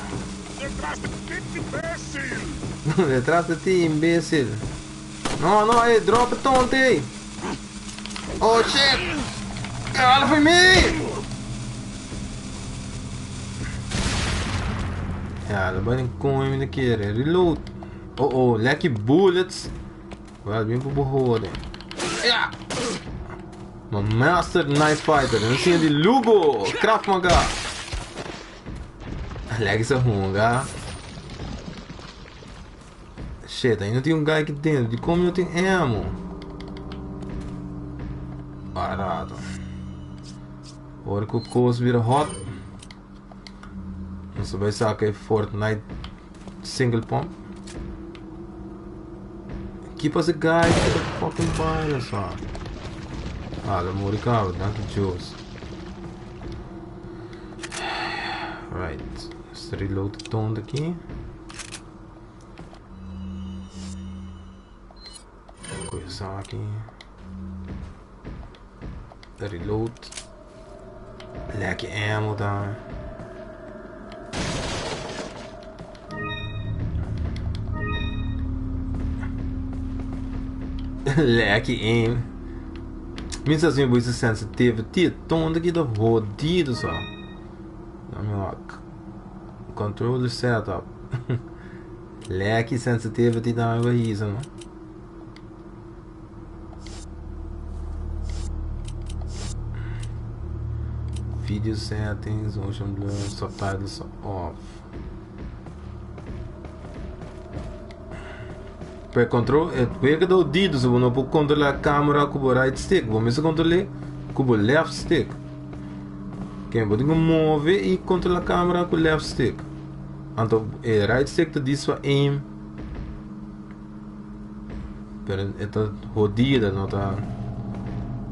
Speaker 3: Detrás de ti, imbécil!
Speaker 1: Detrás de ti, imbécil. No, no, hey, drop it tonto, hey. Oh shit! Get out of me! Ja, dat ben ik kom in de keer. Reload. Oh oh, lekker bullets. Wel, ben ik behoren. Ja! Mijn master knife fighter. En dan zie je die logo. Krav Maga. Lekker zo honga. Shit, ainda tem um guy aqui dentro. De como eu tenho ammo. Barato. Hora que o coisa vira hot. Você vai sacar Fortnite single pump. Keep us a guy to the fucking virus só. Ah, da Morikawa, danke Jules. Right, let's reload the tone aqui. Coisa aqui. Reload. Lekker ammo daar. Lekker aim. Minstens assim, boa sensitivity. Tonda aqui da rodido só. Controller setup. Lekker sensitivity daar wel hier zo. Video settings, motion blur, subtitles off. Per control, e wega ta odido si bo no por controla camera cu bo right stick, bo mester controle cu bo left stick. Ken bo tin cu move y controla camera cu left stick. Anto e right stick ta dis pa aim. Pero e ta hodida, no ta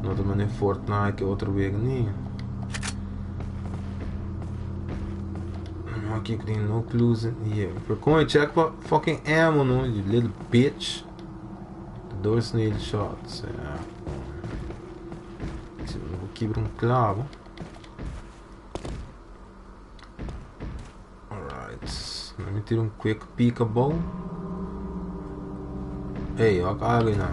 Speaker 1: no ta manera Fortnite ki otro wega ni. No aquí tin no clues in here. Pero con e check pa fucking ammo no, you little bitch. The doors need shots. Ja. Si no kibra un clavo. Alright. Let me tira un quick peekaboo. Hey, wak algo na.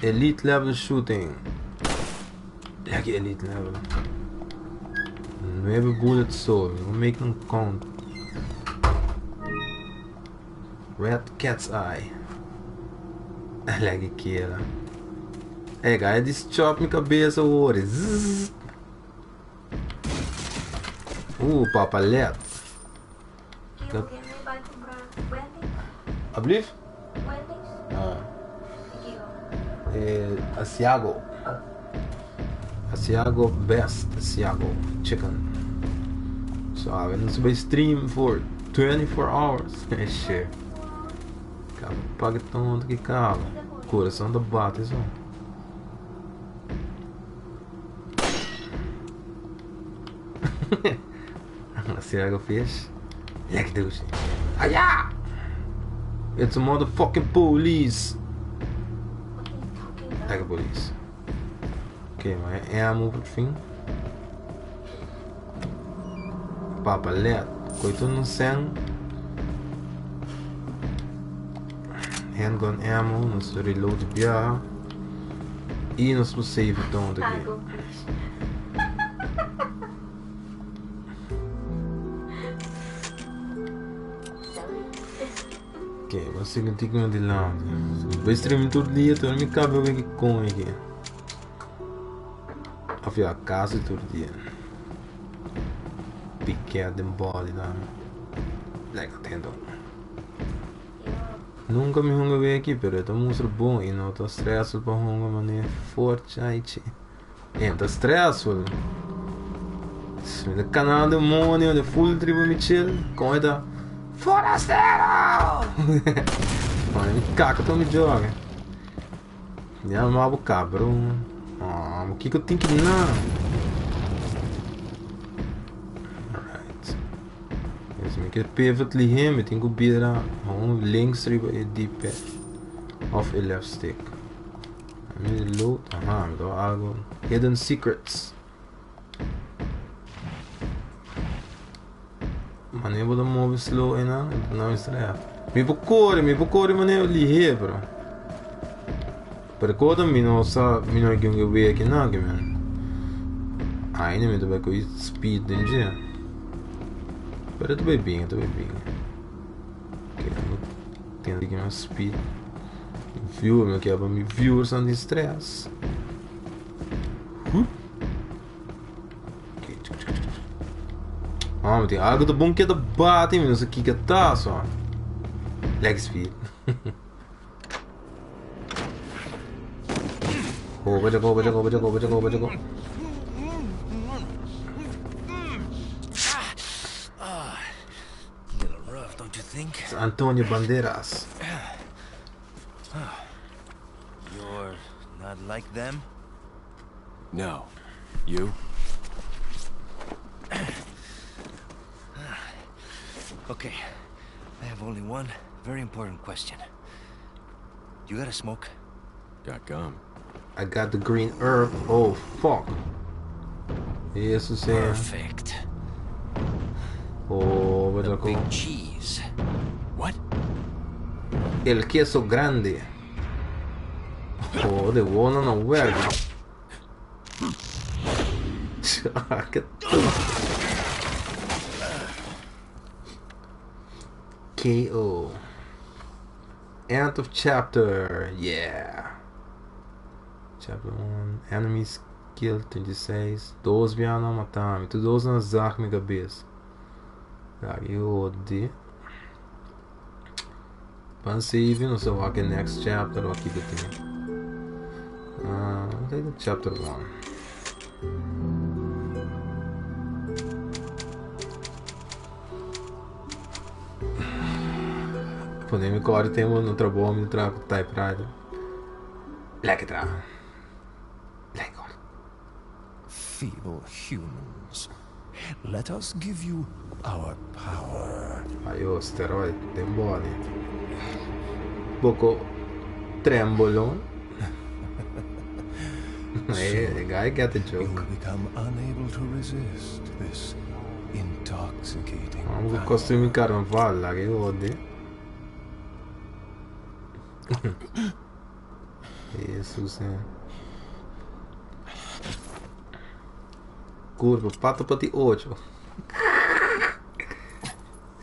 Speaker 1: Elite level shooting. Lekker elite level. 9 bullets so. We make them count. Red cat's eye. Lekker kera. Hey, guy, this chop mi cabeça hoor. Zzz. Papalet.
Speaker 7: Kico ke mi bai kumpra Wendy's?
Speaker 1: Alsjeblieft?
Speaker 7: Wendy's?
Speaker 1: Ah.
Speaker 7: Kico?
Speaker 1: Asiago. Asiago best. Asiago chicken. So, we nos bay stream for 24 hours. Shit. Caba paga tonto que caba. Coração da bate só. Asiago fish. Lekker douche. Aya! It's a motherfucking police. Lekker police. Oké, maar ammo por fim. Papalet. Coito no sen. Handgun ammo. Nos reload bia. E nos save então daqui.
Speaker 7: Taco fish.
Speaker 1: Ok, vou seguir aqui de lado. Vou stream todo dia, então me cabe alguém que come aqui. Of ja, quase todo dia. Piquet de body lá. Lekker tendo. Nunca me hunga ver aqui, pero é um monstro bom e não tá stressful para hunga mané forte aí. É, tá stressful. No canal demônio, de full tribo me chill, com esta Forasteiro! Mano, me caca, tô me joga. Ja, maar cabrão. Ah, o que que eu tenho que não? Alright. Esse me que pivot li hem, ik tenho que bira gewoon links riba e D-pad of a left stick. I need load. Aha, me dá algo. Hidden secrets. Mano, eu vou dar move slow aí não, não estreia. Me vou correr, me vou correr, mano, eu li bro. Pero koda mi no sa mi no que eu ver aqui não, que man. Ainda me vai com speed den dia. Pero eu tô bem, eu tô bem. Ok, eu tenho aqui uma speed. Viewer, meu que é para me viewers aan die stress. Huh? Ok. Ah, maar die algo de bom que de bate, não sei o que que tá só. Leg speed. Go, go, go, go, go, go, go, go, go.
Speaker 2: A little rough, don't you think?
Speaker 1: It's Antonio Banderas.
Speaker 2: You're not like them?
Speaker 6: No. You?
Speaker 2: Okay. I have only one very important question. You got a smoke?
Speaker 6: Got gum.
Speaker 1: I got the green herb. Oh, fuck. Isso sim.
Speaker 2: Perfect.
Speaker 1: Oh,
Speaker 2: The
Speaker 1: but
Speaker 2: big cheese.
Speaker 6: What?
Speaker 1: El queso grande. Oh, de buona no verga. Que KO. End of chapter. Yeah. Chapter 1. Enemies killed 36. Dos biaha nan mata mi. Tur dos nan zag mi kabes. Lagi hodi. Ban save nos ta wak e next chapter wak kiko tin. Uh, chapter 1. Pone mi kòrda tempu no trabou mi traha ku typewriter. Lekker traha. Lekker.
Speaker 5: Feeble humans. Let us give you our power.
Speaker 1: Ayo, steroid den body. Poko trembolon. Hey, the guy get the
Speaker 5: You
Speaker 1: joke.
Speaker 5: will become unable to resist this intoxicating
Speaker 1: Vamos com
Speaker 5: power.
Speaker 1: costume carnaval, lá que jode. Jesus, né? Curva, pato pati ocho.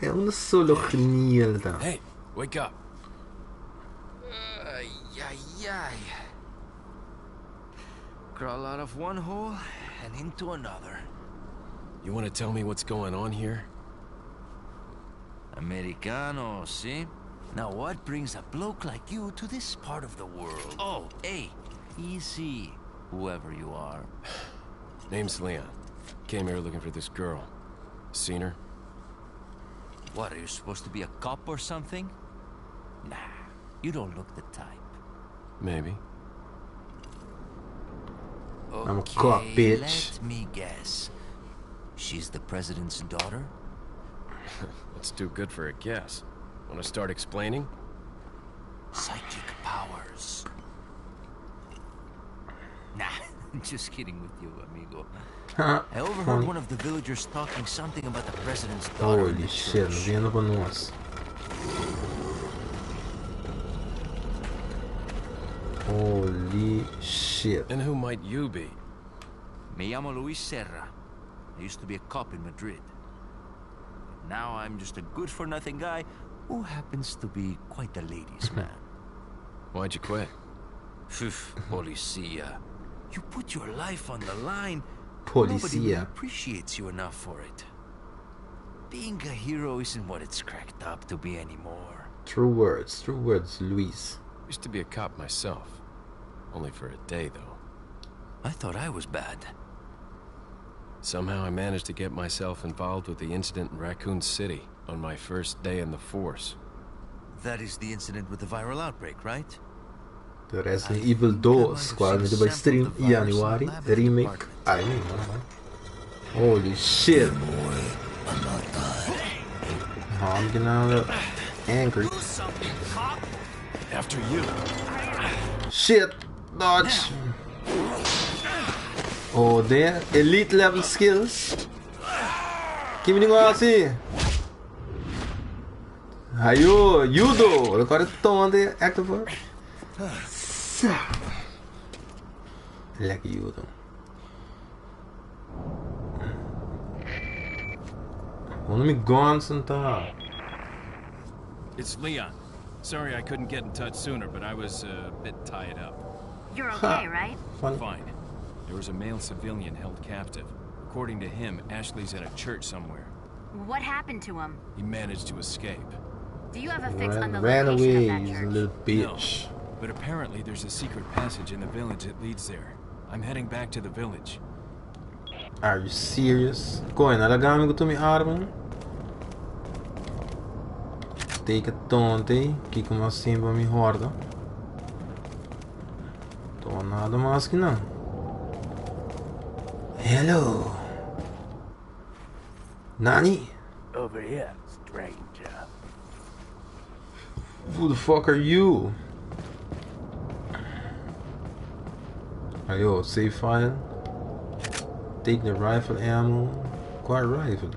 Speaker 1: É um solo genial, tá?
Speaker 6: Hey, wake up.
Speaker 8: Ay, ay, ay. Crawl out of one hole and into another.
Speaker 6: You want to tell me what's going on here?
Speaker 8: Americano, see? Now what brings a bloke like you to this part of the world? Oh, hey, easy, whoever you are.
Speaker 6: Name's Leon. Came here looking for this girl. Seen her?
Speaker 8: What, are you supposed to be a cop or something? Nah, you don't look the type.
Speaker 6: Maybe.
Speaker 8: Okay,
Speaker 1: I'm a cop, bitch.
Speaker 8: Let me guess. She's the president's daughter?
Speaker 6: That's too good for a guess. Want to start explaining?
Speaker 8: Psychic powers. Nah, just kidding with you, amigo. I overheard
Speaker 1: Funny.
Speaker 8: one of the villagers talking something about the president's daughter. in
Speaker 1: Holy
Speaker 8: the
Speaker 1: shit,
Speaker 8: church.
Speaker 1: viendo pa nós. Holy shit.
Speaker 6: And who might you be?
Speaker 8: Me llamo Luis Serra. I used to be a cop in Madrid. But now I'm just a good-for-nothing guy who happens to be quite a ladies' man.
Speaker 6: Why'd you quit?
Speaker 8: Phew, policia. You put your life on the line. Nobody really
Speaker 1: Policia.
Speaker 8: appreciates you enough for it. Being a hero isn't what it's cracked up to be anymore.
Speaker 1: True words, Luis.
Speaker 6: Used to be a cop myself. Only for a day, though.
Speaker 8: I thought I was bad.
Speaker 6: Somehow I managed to get myself involved with the incident in Raccoon City on my first day in the force.
Speaker 8: That is the incident with the viral outbreak, right?
Speaker 1: The Resident Evil 2, squadra by stream January remake. I mean, holy shit. Oh, I'm getting out of angry.
Speaker 6: After you.
Speaker 1: Shit, dodge. Oh, there elite level skills. Give me assim. Ayo, judo. Agora toma de active verb. Lekker judo. Waarom mi guns en ta?
Speaker 6: It's Leon. Sorry I couldn't get in touch sooner, but I was a bit tied up.
Speaker 4: You're okay, right?
Speaker 1: Funny.
Speaker 6: Fine. There was a male civilian held captive. According to him, Ashley's at a church somewhere.
Speaker 4: What happened to him?
Speaker 6: He managed to escape.
Speaker 4: Do you have a fix on
Speaker 1: Ran,
Speaker 4: the
Speaker 1: ran
Speaker 4: location
Speaker 1: away,
Speaker 4: of that
Speaker 1: he's a
Speaker 4: church?
Speaker 1: little bitch.
Speaker 6: No, but apparently there's a secret passage in the village that leads there. I'm heading back to the village.
Speaker 1: Are you serious? Coin, alagami ko to mi arma. Take a tonte, que como assim pra mi horda. Tô nada mais que não. Hello. Nani?
Speaker 3: Over here, stranger.
Speaker 1: Who the fuck are you? Ayo, save file. Take the rifle ammo. Acquire rifle.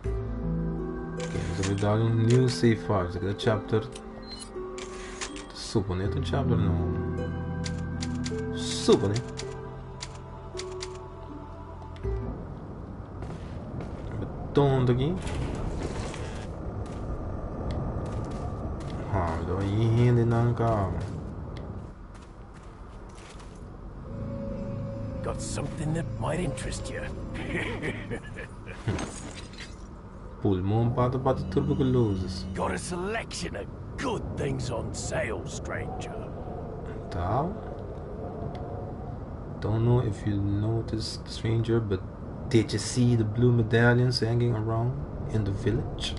Speaker 1: Okay, so we done a new save file. So the chapter. Supone un chapter no. Supone. Tonto aqui. Ah, do aí rende não, calma.
Speaker 3: Got something that might interest you.
Speaker 1: Pulmon pa ta bati tuberculosis.
Speaker 3: Got a selection of good things on sale, stranger.
Speaker 1: Tá. Don't know if you noticed, stranger, but did you see the blue medallions hanging around in the village?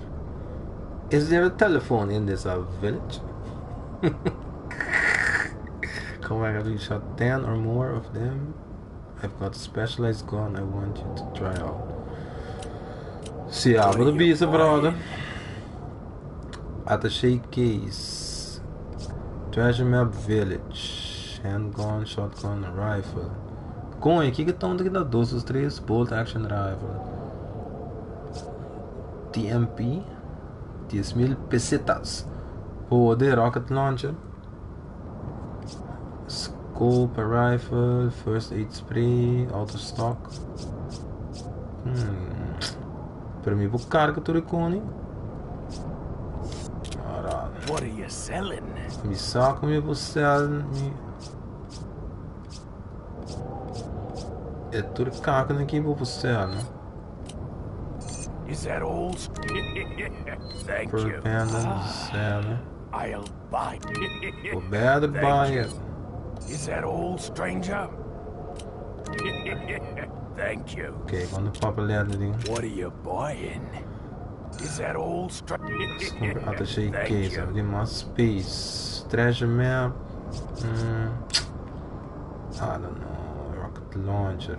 Speaker 1: Is there a telephone in this uh, village? Come back after you shot 10 or more of them. I've got a specialized gun I want you to try out. Si, abo ta bisa, brother. Attaché case. Treasure map village. Handgun, shotgun, rifle. Coño, kico ta aki ta dos of tres bolt action rifle. TMP. 10,000 pesetas. Joder, rocket launcher. Scope, a rifle, first aid spray, out of stock. Pero mi por carga tur cos. Alright.
Speaker 3: What are you selling?
Speaker 1: Mi sa con mi por sell mi. E tur caca aki bo por sell, no?
Speaker 3: Is that all? Thank
Speaker 1: Pearl
Speaker 3: you.
Speaker 1: pendant, sell.
Speaker 3: I'll buy.
Speaker 1: Well, better
Speaker 3: Thank
Speaker 1: buy
Speaker 3: you.
Speaker 1: it.
Speaker 3: Is that all, stranger? Thank you.
Speaker 1: Ok, cuando papa leer ding.
Speaker 3: What are you buying? Is that all, stranger?
Speaker 1: Compra attaché
Speaker 3: Thank
Speaker 1: case,
Speaker 3: you.
Speaker 1: tin mas space. Treasure map. I don't know. Rocket launcher.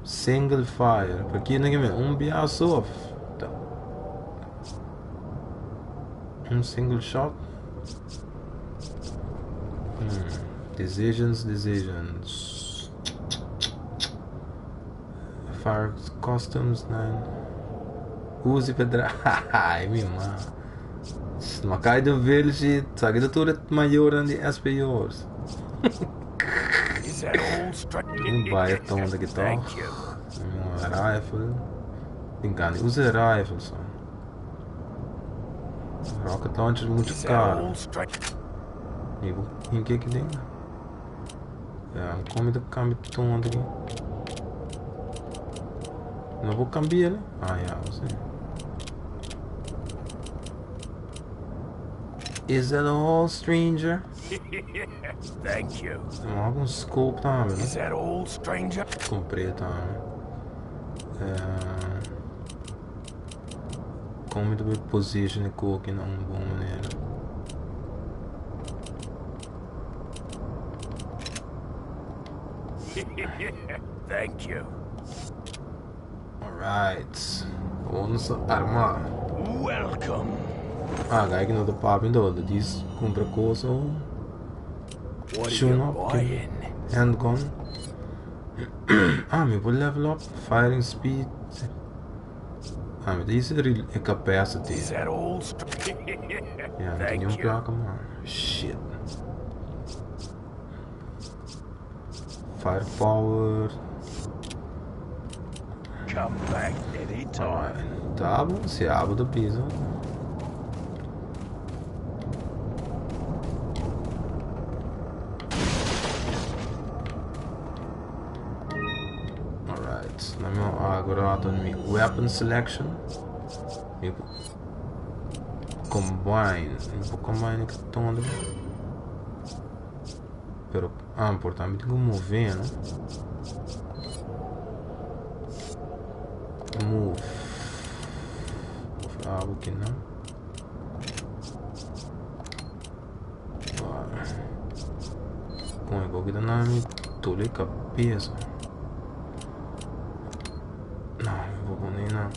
Speaker 1: Single fire. Pakico no ke un bias off. Tá. Un single shot. Decisions, decisions. Fire customs, nine. Uzi pedra. Ai, mi ma. Ma cai do village, sabe que tur mayor di SPO's.
Speaker 3: Is that all, stranger?
Speaker 1: Un bay tonto aki toch.
Speaker 3: Thank you.
Speaker 1: Un rifle. Tin gana usa rifle so. Rocket launcher mucho
Speaker 3: Is that
Speaker 1: caro.
Speaker 3: all, stranger?
Speaker 1: E kico tin? Ja, con ta cambia tonto aki. No por cambia, no? Ah, ja, si. Is that all, stranger?
Speaker 3: Thank you.
Speaker 1: Algun scope tambe, no?
Speaker 3: Is that all, stranger?
Speaker 1: Cumpra tambe. Con mi ta position aki na un bon manera?
Speaker 3: Thank you.
Speaker 1: Alright. Vamos armar.
Speaker 3: Welcome.
Speaker 1: Ah, guy cu no ta papia todo. Diz cumpra cos.
Speaker 3: What are
Speaker 1: Tune
Speaker 3: you
Speaker 1: up.
Speaker 3: buying?
Speaker 1: Handgun. Ah, mi por level up. Firing speed. Ah, mi dice e capacity.
Speaker 3: Is that all?
Speaker 1: Yeah,
Speaker 3: Thank
Speaker 1: tin un
Speaker 3: you.
Speaker 1: placa, man. Shit. Firepower.
Speaker 3: Come back anytime.
Speaker 1: Alright. Tá bom, se abo do piso. Alright, let me awor mi weapon selection. Mi combine. Mi por combine cu tonto. Pero, ah, importante tin cu move, no? Move. Move algo aki no. Bora. Com igual que dá na minha dor cabeça. No, no por no.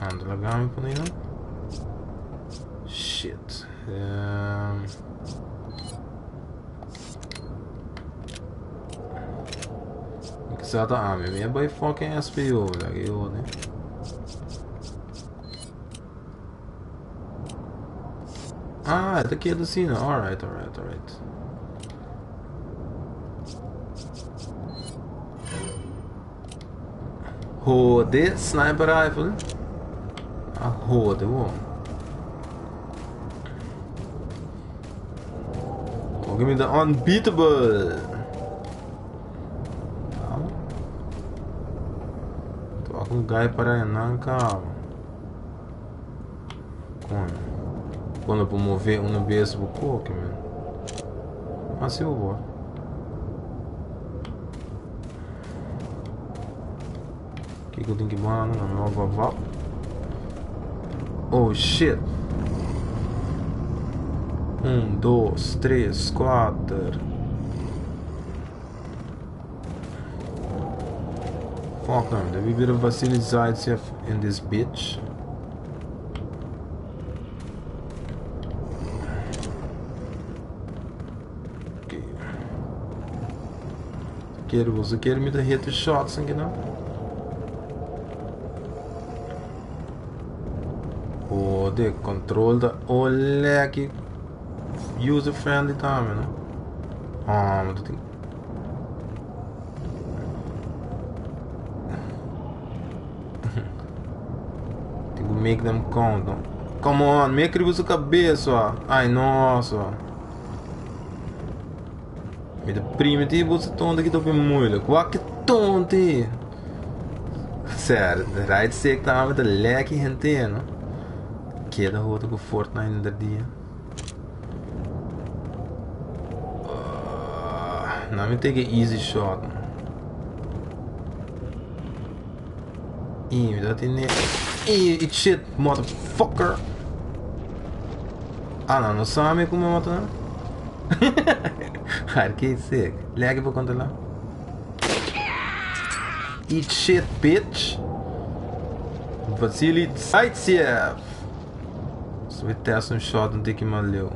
Speaker 1: Anda laga mi pone no. Shit. Kisas ami, mi a bay fucking SPO, like yo, ne? Ah, aki ta asina. Alright. Hode sniper rifle. A hode wo. Oh, give me the unbeatable. Tô com um guy para não calma. Quando? Quando eu mover uma vez vou coque, man. Assim eu vou. Que que eu tenho que mano? Não, vá, vá. Oh shit. 1, 2, 3, 4. Fuck them. There will be a Vasily Zaitsev in this bitch. Okay. Quero você quer me dar hit shots aqui não? Oh, de control da olha aqui user friendly também, né? Ah, mas tem Tem que make them count. Não? Come on, make it sua cabeça, ó. Ai, nossa. Me deprime, tipo, você tonto aqui, tô bem muito. Qual que tonto? Sério, right sick tá met de lekke gente, no? Queda hoort ook Fortnite in der dia. Now me take an easy shot. Ih, dat in Ih, shit, motherfucker. Ah, não, não sabe como matar. Arcade sick. Leg para controlar. Eat shit, bitch. Vasily Zaitsev. Se we test um shot, não tem que malheu.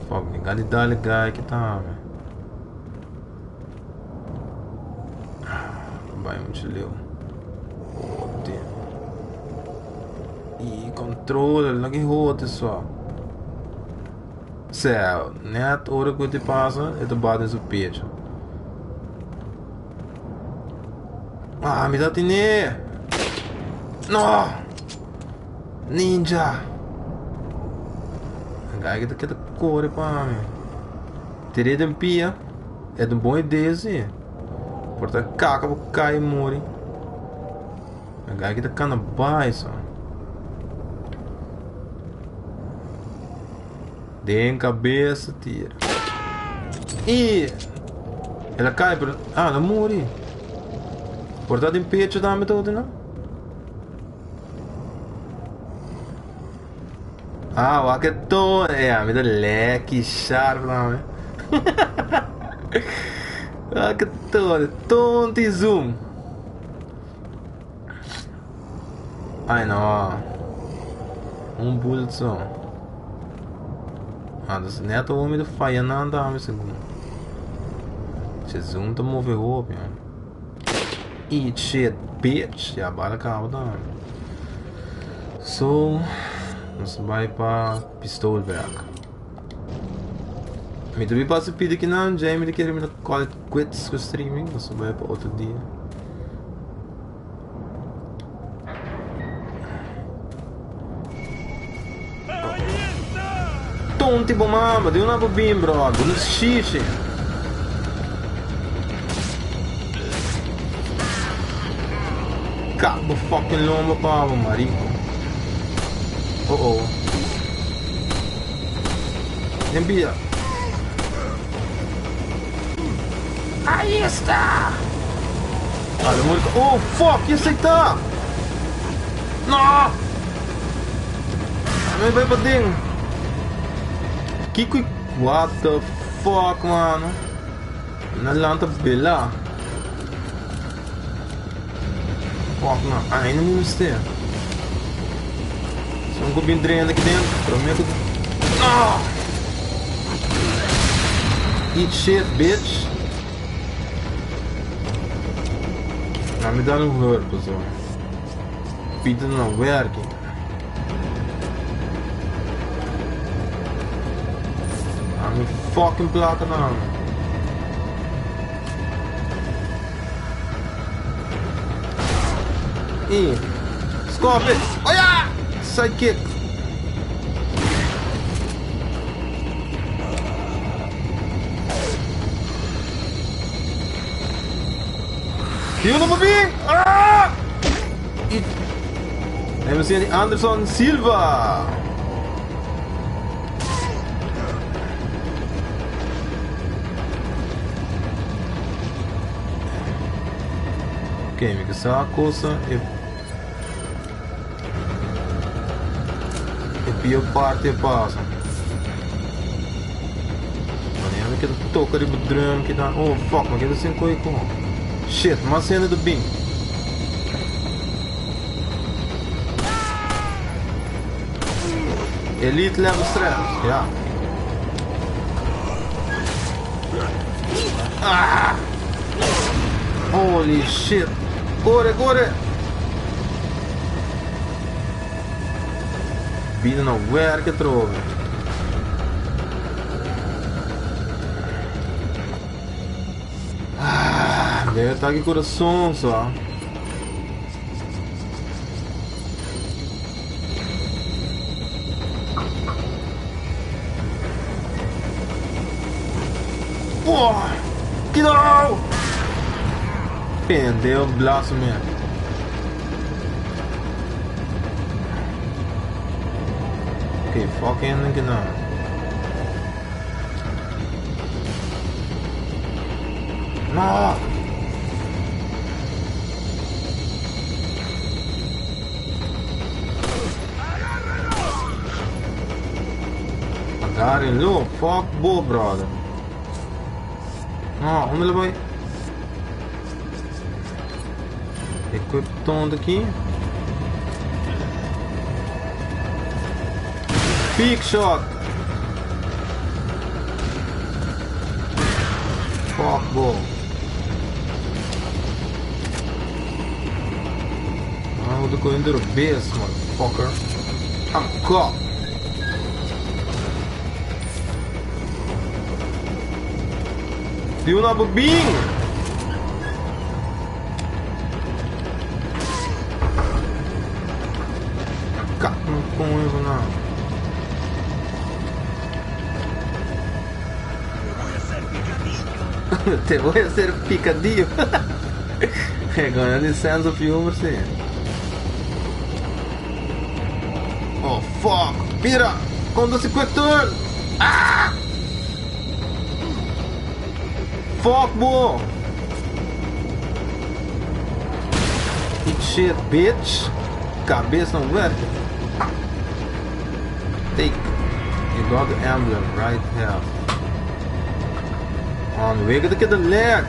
Speaker 1: Fuck, ninguém dá guy que tá, man. Vai muito leu. Oh, damn. Ih, controller, não que roda só. Céu, net hora que te passa, eu te bato no seu peito. Ah, me dá tine. No! Ninja! Guy que te corre pa mim. Terei de pia. É de boa ideia, sim. Porta caca, vou cair e morrer. Guy que te cana baixo. Dê em cabeça, tira. Ih! Ela cai por. Ah, ela morre. Portado em peito também todo, não? Ah, o que tô. É, me dá leque sharp lá, né? Ah, que tô. Tonto e zoom. Ai, não. Um bullet só. Ah, dat is net o homem do falha não andava segundo. Se zoom tá move roupa, man. Eat shit, bitch. Ja, bala acaba dan. So, nós vai para pistoolwerk. Me também passa pedir que não, Jamie quer me call it quits com streaming, nós vai para outro dia. Tonti bomamba, deu na bobim, bro. No xixi. Cabo fucking lomba, pavo, marico. Oh oh. Envia. Aí está! Olha, muito. Oh fuck, isso aí tá! Não! Vai vai pra dentro. Kiko, what the fuck, mano? Na lanta bela. Fuck, não. Ainda não gostei. Só um cubinho dreno aqui dentro. Prometo. Não! Eat shit, bitch. Não me dá no corpo, pessoal. Pita não werk. I'm fucking placa não. E. Stop it! Oh yeah! Sidekick! Yun mo bing! Ah! It. MC Anderson Silva! Ok, mi ke sa cosa e e pio parte pasa. Wanneer mi keda toca riba drum kita oh fuck mi keda sin koe ko. Shit, mas hende ta bin. Elite level stress, ja. Ah! Holy shit. Kore, kore! Bida no werk atrobe. Ah, debe ta aki corazon so. Oh, Kiddo! Pendeu blazo man. Okay, fucking genau. No! Agarrenlo, fuck bo, brother. No, unda lo bai? Equip tonto aqui. Big shot. Fuck bo. Ah, moet ik in de base, motherfucker. I'm caught. Di una bing! Kak no kon even nou. Te voy a hacer picadillo. Con el sense of humor, sí. Oh fuck! Mira! Conduce quick turn! Ah! Fuck, boy! Eat shit, bitch! Cabeça não werkt. Take. You got the emblem right here. On, we gotta get the leg!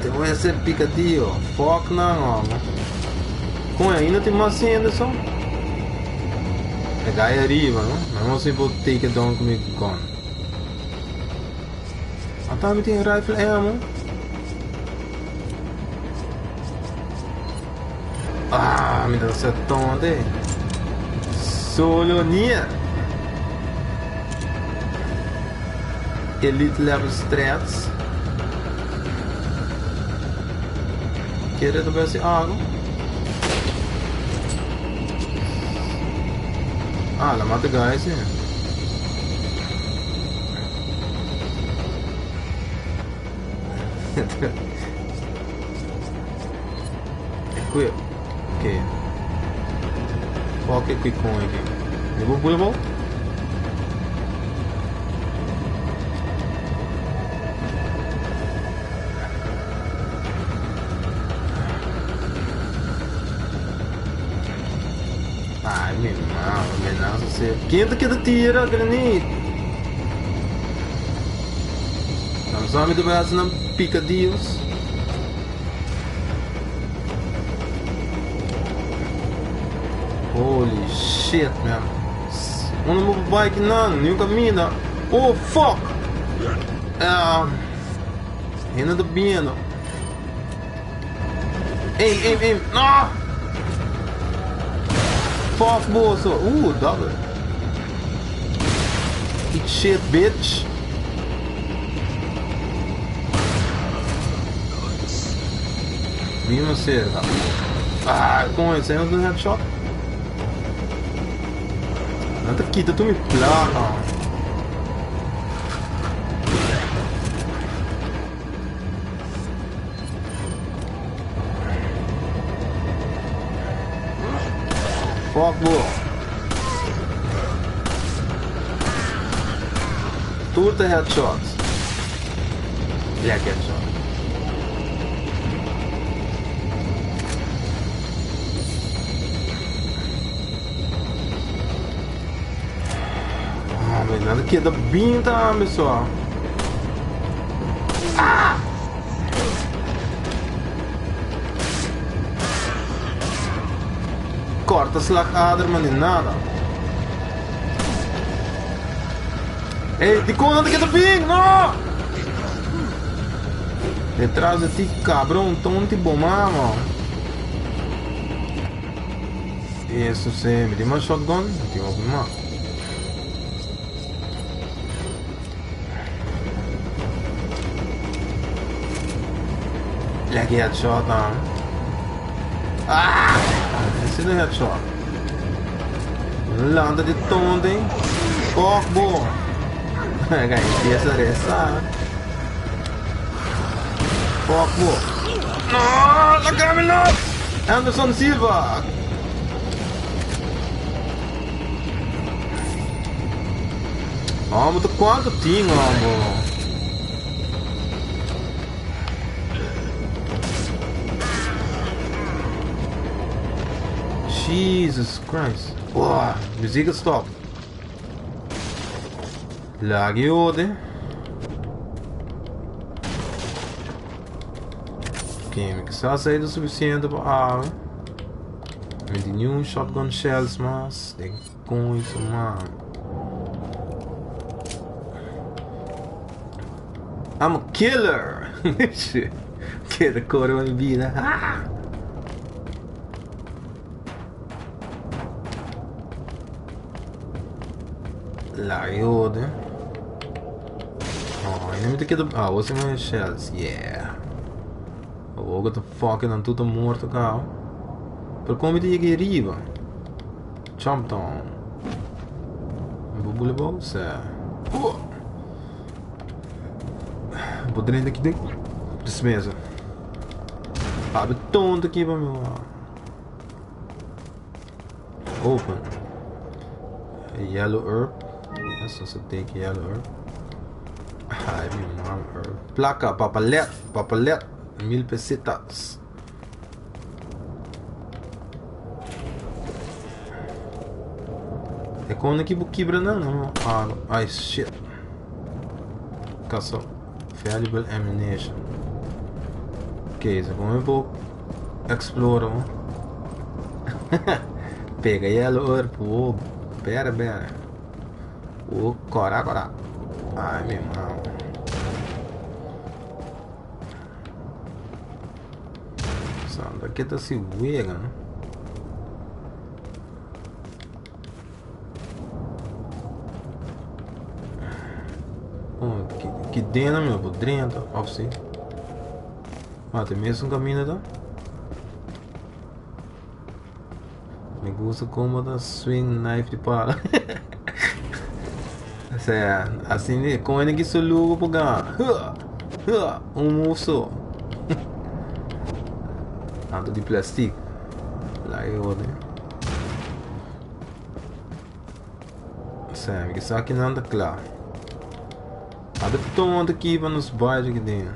Speaker 1: Te voy a hacer picadillo. Fuck não, homem. Com ainda tem mais Anderson. É guy arriba, no? Maar moet ik take it down com gun. Ah, tá, me tem rifle ammo. Ah, me dá certo onde? Solo near. Elite level strats. Querer também assim água. Ah, la mata guys, eh. Equip. Ok. Qual que é quick com aqui? Eu vou pular bom? Ai, meu irmão, ameaça você. Quem que tira, granite? Vamos homem do braço não picadilhos. Holy shit, man. Uma bike não, nenhum caminho. Oh, fuck! Ah, ainda do bem. Aim, aim, aim. No! Fuck, bolso. Double. Eat shit, bitch. Bima cerca. Ah, con esse é um headshot. Não te quita tu me placa. Fuck, boy. Tour headshots. Black headshot. Ah, mas nada que da binta, pessoal. Ah! Corta slagader, maar niet nada. Hey, die kon dat ik het bing, no! Detrás de ti, cabrón, tonto e bomba, mano. Isso sim, me deu uma shotgun, tem uma. Lekker headshot, man. Ah! Esse não é headshot. Landa de tonto, hein? Fuck, boa. Empieza a rezar. Fuck, boa. No, la no! Anderson Silva! Oh, mas quanto tinha, amor? Jesus Christ. Oh, muziek stop. Lagi ode. Ok, ik zal sair o suficiente para a Met die nieuwe shotgun shells, mas. Denk com isso, mano. I'm a killer! Shit. Que de cor van vida. Ah! Lagi ode. Oh, ainda me que Ah, você mais shells. Yeah. Oh, what the fuck, dan tutto morto, cara. Per come ti che arriva? Jump down. Bubble balls? Oh. Potrei aqui dentro. Dismesa. Abre tonto aqui pra meu. Open. A yellow herb. Yes, also take yellow herb. Ai, meu mom herb. Placa, papalet, papalet. 1000 pesetas. É quando aqui quebra não, não. Ah, ai shit. Caçou. Valuable ammunition. Ok, so como eu vou explore. Pega yellow herb. Oh, pera, pera. Oh, cora, cora. Ai, meu irmão. Sanda aqui tá se wega, né? Oh, que dentro, meu, por dentro, ó, sim. Ah, tem mesmo um caminho, tá? Me gusta como da swing knife de para. Sea, assim, com ele que solugo por Um moço. Tanto de plástico. Lá eu, né? Sam, que só que não anda claro. Abre tonto aqui para nos baixos aqui dentro.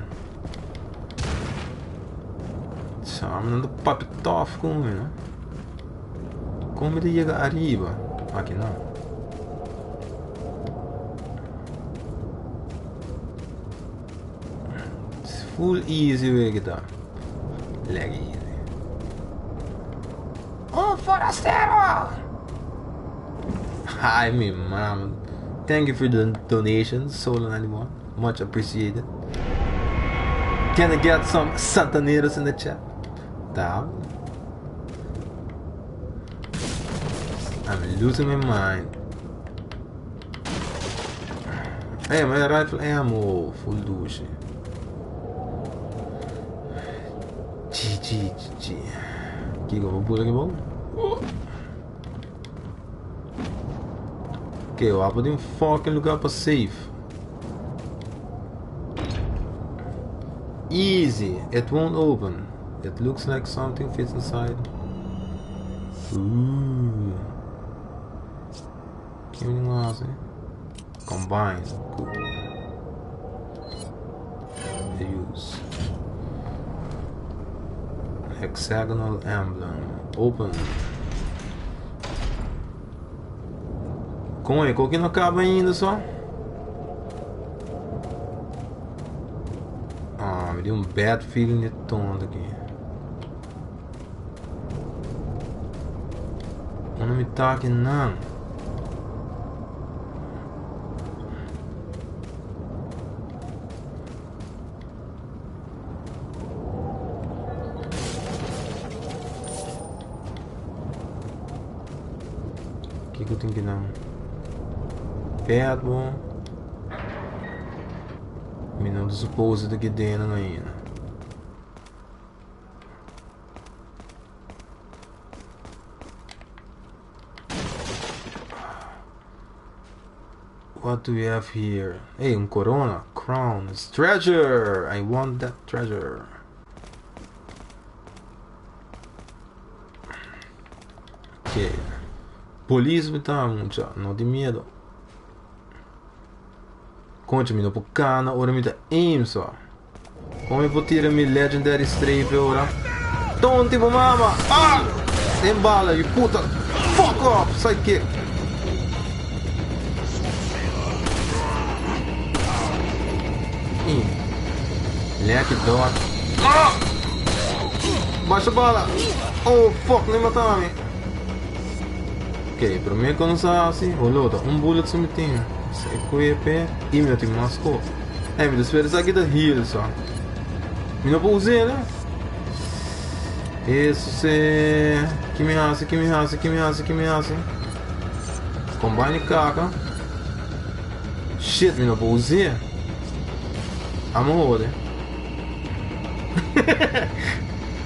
Speaker 1: Chama não do papitoff com né? Como ele chega arriba? Aqui não. It's full easy way que tá. Leg easy. Um forasteiro! Hi, me mom. Thank you for the donation, Solo91. Much appreciated. Can I get some Santaneiros in the chat? Tá. I'm losing my mind. Hey, my rifle ammo. Full douche. GG. GG, GG. Kiko, bo pura aki bou? Ok, wak tin un fucking lugar pa save. Easy, it won't open. It looks like something fits inside. Ooh. Ki mi hasi? Combine. Cool. Use. Hexagonal emblem. Open. Kon e ku no a kaba ainda so? Ah, mi tin un bad feeling di tonto aki. Unda mi ta akinan? Kiko tin akinan? Bad bo. Mi no ta supposed di ta den ainda. What do we have here? Hey, un corona, crown, it's treasure. I want that treasure. Ok. Polis mi ta mucha, no tin miedo. Concha, mi no por kana, ora mi ta aim so. Kon mi por tira mi legendary strafe ora? Tonti bo mama! Ah! Tem bala, you puta! Fuck off, sidekick! Ih. Lekker dog. Ah! Basha bala! Oh fuck, nem mata mi. Ok, promé ku nos hasi, holota, un bullet so mi tin. Equip i mi no tin mas scope. Eh, mi ta spera esaki ta heal so. Mi no por usa ne? Eso se... Ki mi hasi, ki mi hasi, ki mi hasi, ki mi hasi? Combine kaka. Shit, mi no por usa. Amo hode.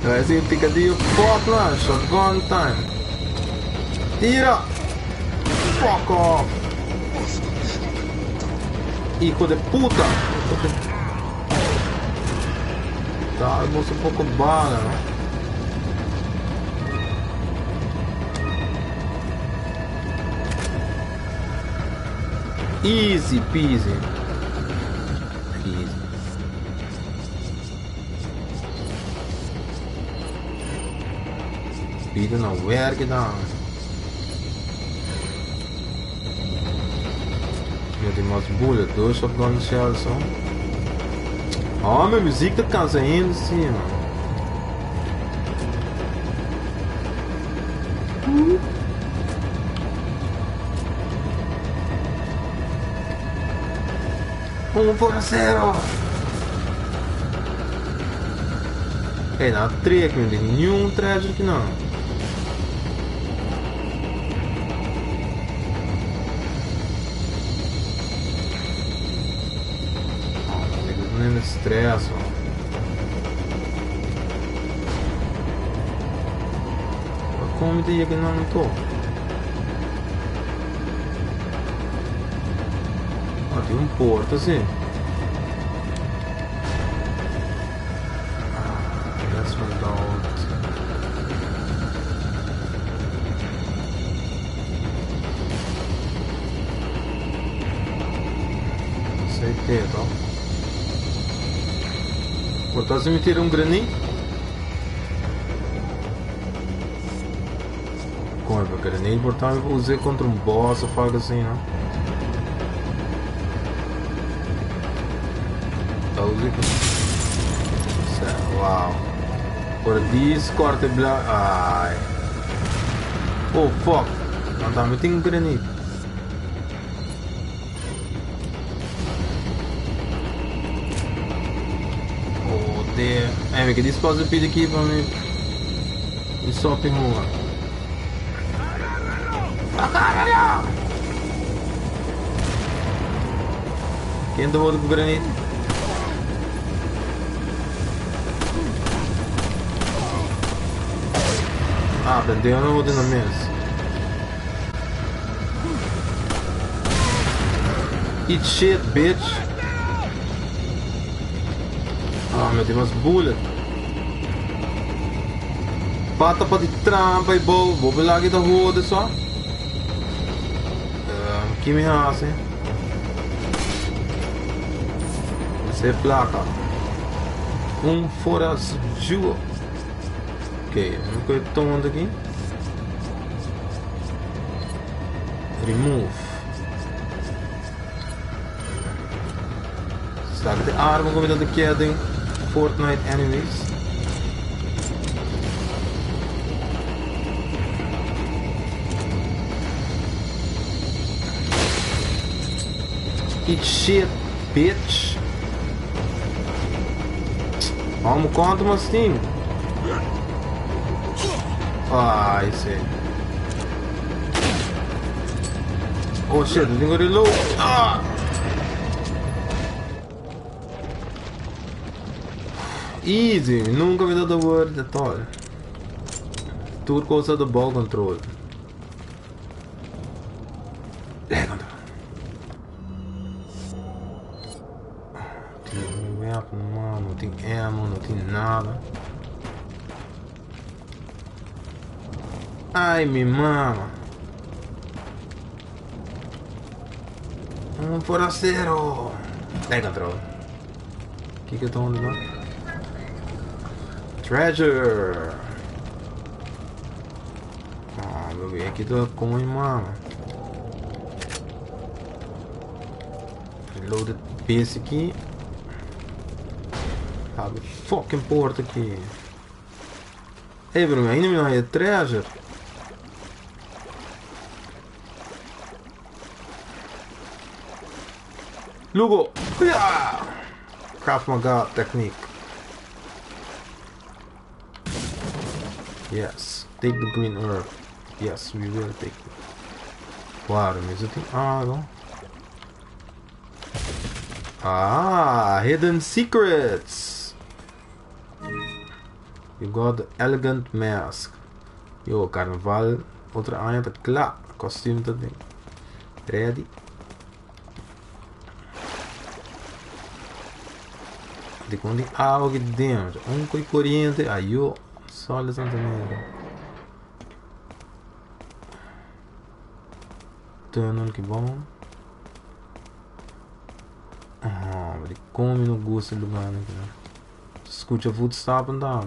Speaker 1: Vai ser picadinho. Fuck lá, shotgun time. Tira! Fuck off! Hijo de puta! Tá, un poko bala, no? Easy peasy. Easy. Bida na werk dan. Mi tin mas bullet, dos shotgun shells so. Ah, mi muziek ta kansa ainda si, man. Un forastero! Ei, na trek, no tin ningun treasure aki no. Oh, mi ta poniendo stress, man. Kon mi ta yega nan to? Ah, tin un porta si. Ah, let's find out. Sei te, to. Por ta si mi tira un grenade? Kon e grenade por ta mi usa kontra un boss òf algu asina, no? Ta usa Wow. Por dis korte bla. Ai. Oh fuck. Nan tambe tin un grenade. Oh dear. Eh, mi ke dispose pidi aki pa mi. Mi shopping mall. Agárralo! Ken ta bota ku grenade? Ah, bendeu no na mes. Eat shit, bitch. Ah, meu tem umas bullet. Pata pa di trampa e bom. Vou lá aqui da roda só. Que me hace? Essa é placa. Um fora jewel. Ok, vamos com o aqui. Remove. Start de arma como dat ik ding. Fortnite anyways. Eat shit, bitch. Vamos contra mas team. Ah, esse. Oh shit, eu tenho que reload. Ah! Easy, nunca me deu word at all. Turco usa do ball control. É, control. Tem weapon, mano, não tem ammo, não tem nada. Ai, mi mama. Um forastero. É, control. O que que eu tô onde lá? Treasure! Ah, meu bem, aqui tô com mano. Reloaded base aqui. Abre fucking porta aqui. Ei, bro, ainda não é treasure. Lugo! Yeah! Krav Maga technique. Yes, take the green herb. Yes, we will take it. Claro, mas eu tenho água. Ah, hidden secrets. You got the elegant mask. Yo, carnaval. Outra año tá claro. Costume também. Ready. De quando água aqui dentro. Um coi corrente. Aí eu. Só também. Tunnel que bom. Ah, ele come no gosto do lugar aqui, né? Escute a voetstappen daar.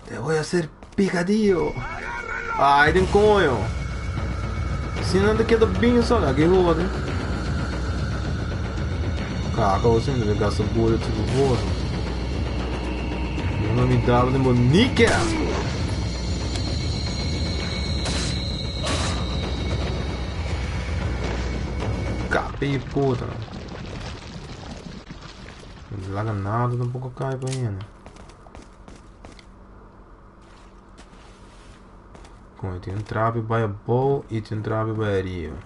Speaker 1: Te voy a hacer picadillo. Ai, tem coño. Se não te queda bem só, aqui roda. Caraca, você me gasta bolha tipo roda. Não me dava de Monique. Capei puta. Não laga nada, tampouco cai pra ainda. Come tem um trap by a ball e tem um trap by a rio.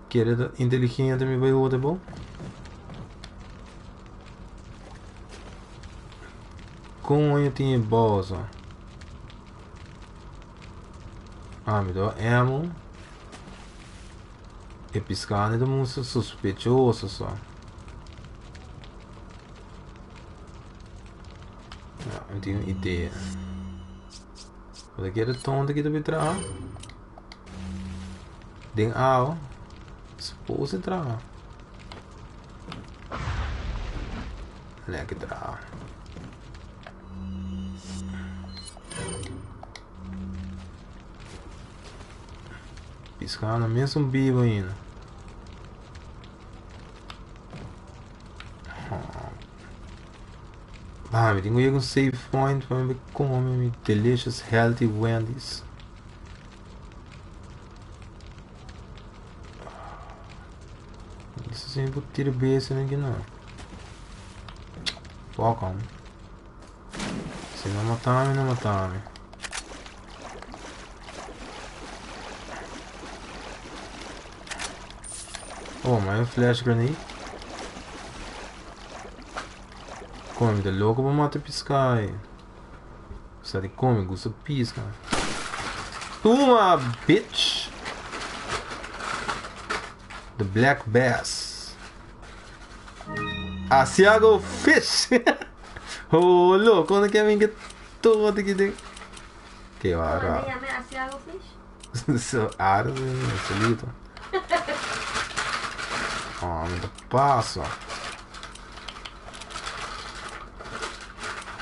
Speaker 1: Querida inteligente me vai outra bom? Como eu tinha bolsa? Ah, me deu ammo. E piscando do mundo sospechoso só. Ah, eu tenho ideia. Wat ik hier toon aqui também entrar. Den ao. Suppose entrar. Lekker entrar. Piscar no mesmo bibo ainda. Ah, me tenho um save point para me comer delicious healthy Wendy's. Isso sempre tiro besta aqui não. Foca. Se não matar, não matar. Oh, mas um flash grenade. Come, mi ta loko pa mata piská ei. Sa di come, gusta pisca. Tuma, bitch! The black bass. Asiago fish! Oh, loko, no ke min ke todo ki den. Ke
Speaker 7: Manda
Speaker 1: wara.
Speaker 7: yama Asiago fish?
Speaker 1: So, ara, solito. Oh, mi ta paso.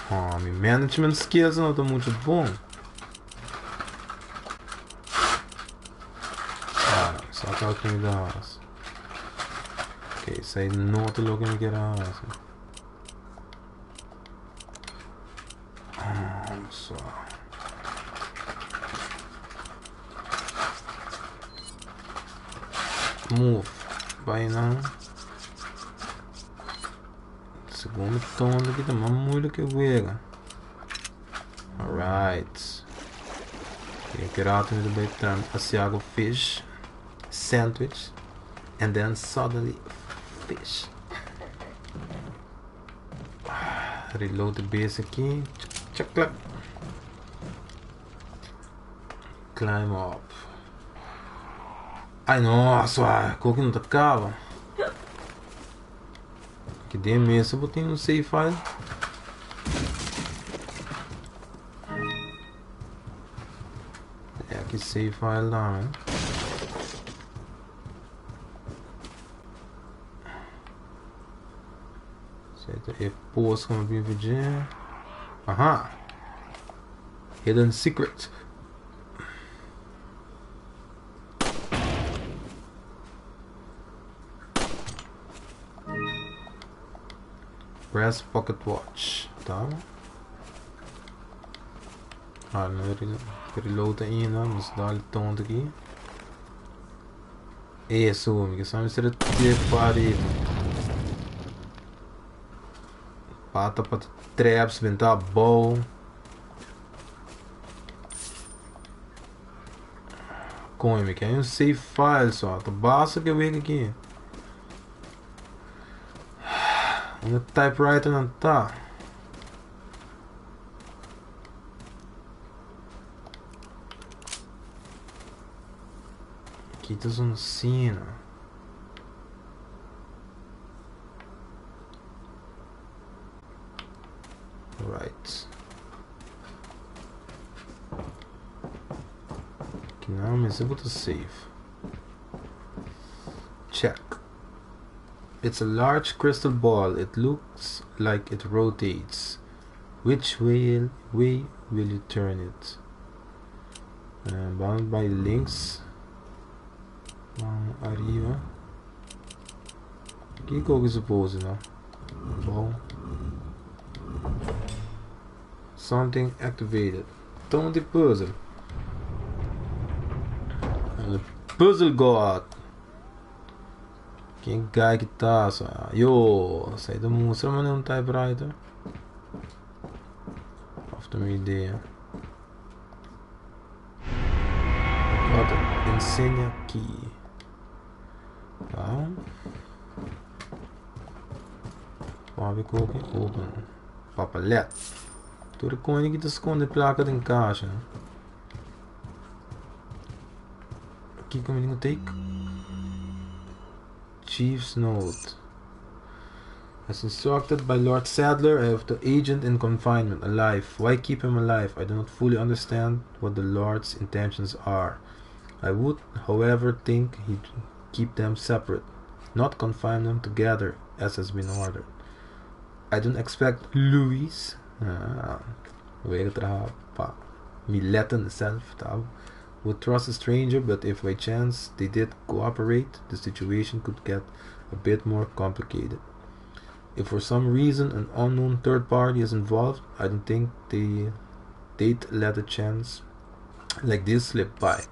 Speaker 1: Oh, mi management skills no ta mucho bon. Ah, saca loke mi ta hasi. Ok, esei no ta loke mi kier a hasi. Ah, so. Move. Bai nan. Segundo tono aki ta mas moeilijk ke wega. Alright. Ok, ki rato mi ta bai tram Asiago fish sandwich and then suddenly fish. Reload the base aki. Chak, Climb up. Ai no, sua, koki no ta kaba. Aki den mesa bo tin un save file. E aki save file tambe. Esei ta e post ku mi bin fidje. Aha! Hidden secret. Brass pocket watch. Ta. Ah, no reload ainda, mas dá-lhe tonto aqui. Isso, homem, que só me ser parido. Pata para traps, ventar bom. Come, que é um save file só. Tá basta que eu vejo aqui. O typewriter não tá. Aqui tá um sino. Right. Aqui não, mas eu vou save. Check. It's a large crystal ball. It looks like it rotates. Which way, way will you turn it? Bound by links. Vamos arriba. Aqui que eu suppose, no? Bom. Something activated. Toma the puzzle. And the puzzle god. Quem guy que tá só? Yo, sai da mostra mas um typewriter. Of de idea. Got the insignia key. Tá. Vamos ver aqui. Open. Papalet. Tur coin que te esconde placa de encaixe. Aqui como eu take. Chief's note. As instructed by Lord Sadler, I have the agent in confinement alive. Why keep him alive? I do not fully understand what the Lord's intentions are. I would, however, think he'd keep them separate, not confine them together, as has been ordered. I don't expect Louis, Miletten zelf, would trust a stranger, but if by chance they did cooperate, the situation could get a bit more complicated. If for some reason an unknown third party is involved, I don't think they'd let a chance like this slip by.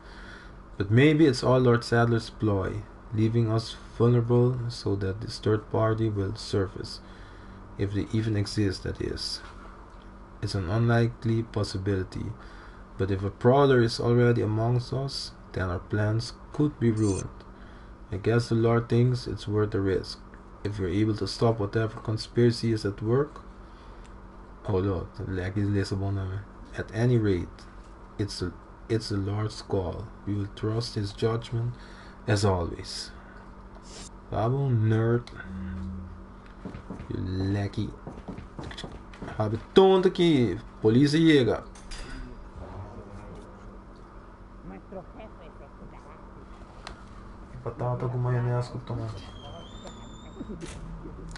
Speaker 1: But maybe it's all Lord Sadler's ploy, leaving us vulnerable so that this third party will surface. If they even exist, that is. It's an unlikely possibility, but if a prowler is already amongst us, then our plans could be ruined. I guess the Lord thinks it's worth the risk. If we're able to stop whatever conspiracy is at work. Oh, no, lek is lesa bon name. At any rate, it's a, it's the Lord's call. We will trust his judgment as always. Bravo, nerd. You lackey. Habe tonto aqui. Polícia chega. Batata com maionese com tomate.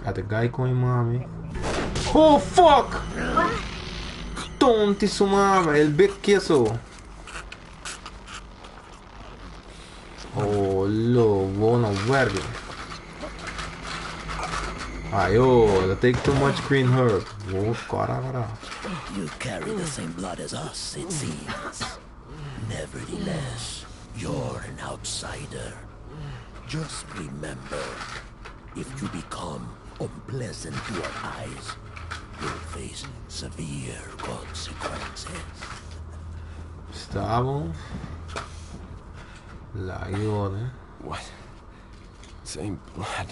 Speaker 1: Ah, the guy com mami. Oh fuck! Tonti su mama, el big queso. Oh, lo, buona verga. Ayo, take too much green herb. Oh, cara, cara.
Speaker 9: You carry the same blood as us, it seems. Nevertheless, you're an outsider. Just remember, if you become unpleasant to our eyes, you'll face severe consequences.
Speaker 1: Sta bon. La eh?
Speaker 6: What? Same blood.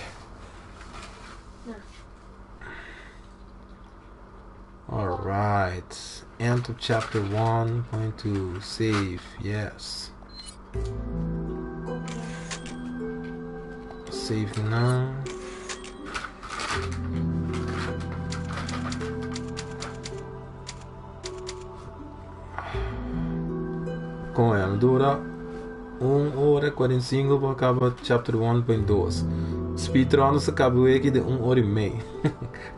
Speaker 1: Alright. End of chapter 1.2. Save. Yes. Save now. Kon e dura 1 ora 45 pa kaba chapter 1.2. Speedrun sa kaba aki den 1 ora i mei.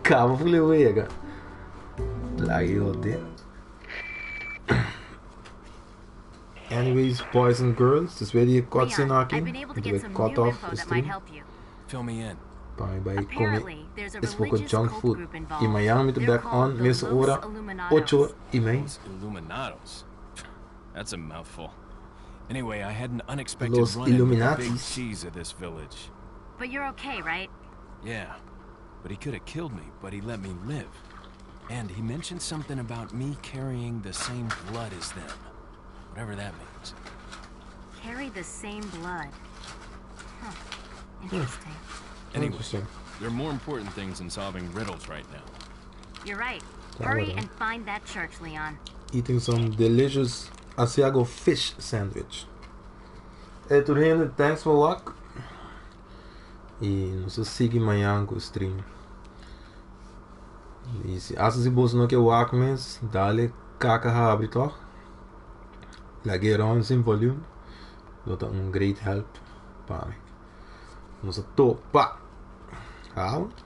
Speaker 1: Kaba fule wega. Laga Anyways, boys and girls, this video cutscene
Speaker 4: Leon,
Speaker 1: aki.
Speaker 4: I've been able to
Speaker 1: It
Speaker 4: get
Speaker 1: will
Speaker 4: some
Speaker 1: cut
Speaker 4: new
Speaker 1: off
Speaker 4: info
Speaker 1: the
Speaker 4: that might
Speaker 1: stream.
Speaker 4: help you.
Speaker 6: Fill me in.
Speaker 1: Pa bai come
Speaker 4: Apparently, there's a
Speaker 1: es poco
Speaker 4: religious
Speaker 1: junk
Speaker 4: cult
Speaker 1: food.
Speaker 4: group
Speaker 1: I
Speaker 4: involved.
Speaker 1: mañan mi ta
Speaker 4: They're
Speaker 1: back
Speaker 4: called
Speaker 1: on
Speaker 4: the
Speaker 1: mes
Speaker 4: Los
Speaker 1: ora
Speaker 4: Illuminados.
Speaker 1: 8 i mei.
Speaker 6: Los Illuminados. That's a mouthful. Anyway, I had an unexpected
Speaker 1: Los
Speaker 6: run-in with the big
Speaker 1: Illuminatis.
Speaker 6: cheese of this village.
Speaker 4: But you're okay, right?
Speaker 6: Yeah, but he could have killed me, but he let me live. And he mentioned something about me carrying the same blood as them. Whatever that means.
Speaker 4: Carry the same blood. Huh. Interesting.
Speaker 6: Anyway,
Speaker 1: Interesting.
Speaker 6: there are more important things than solving riddles right now.
Speaker 4: You're right.
Speaker 1: That
Speaker 4: Hurry
Speaker 1: would've-
Speaker 4: and find that church, Leon.
Speaker 1: Eating some delicious Asiago fish sandwich. Hey, tur hende, thanks for luck. I nos ta sigui mañan ku stream. I si asta si boso no ke wak mes, dale kaka habri toch? Lag'é rond sin volume. Lo ta un great help pa mi. Nos ta topa. Out.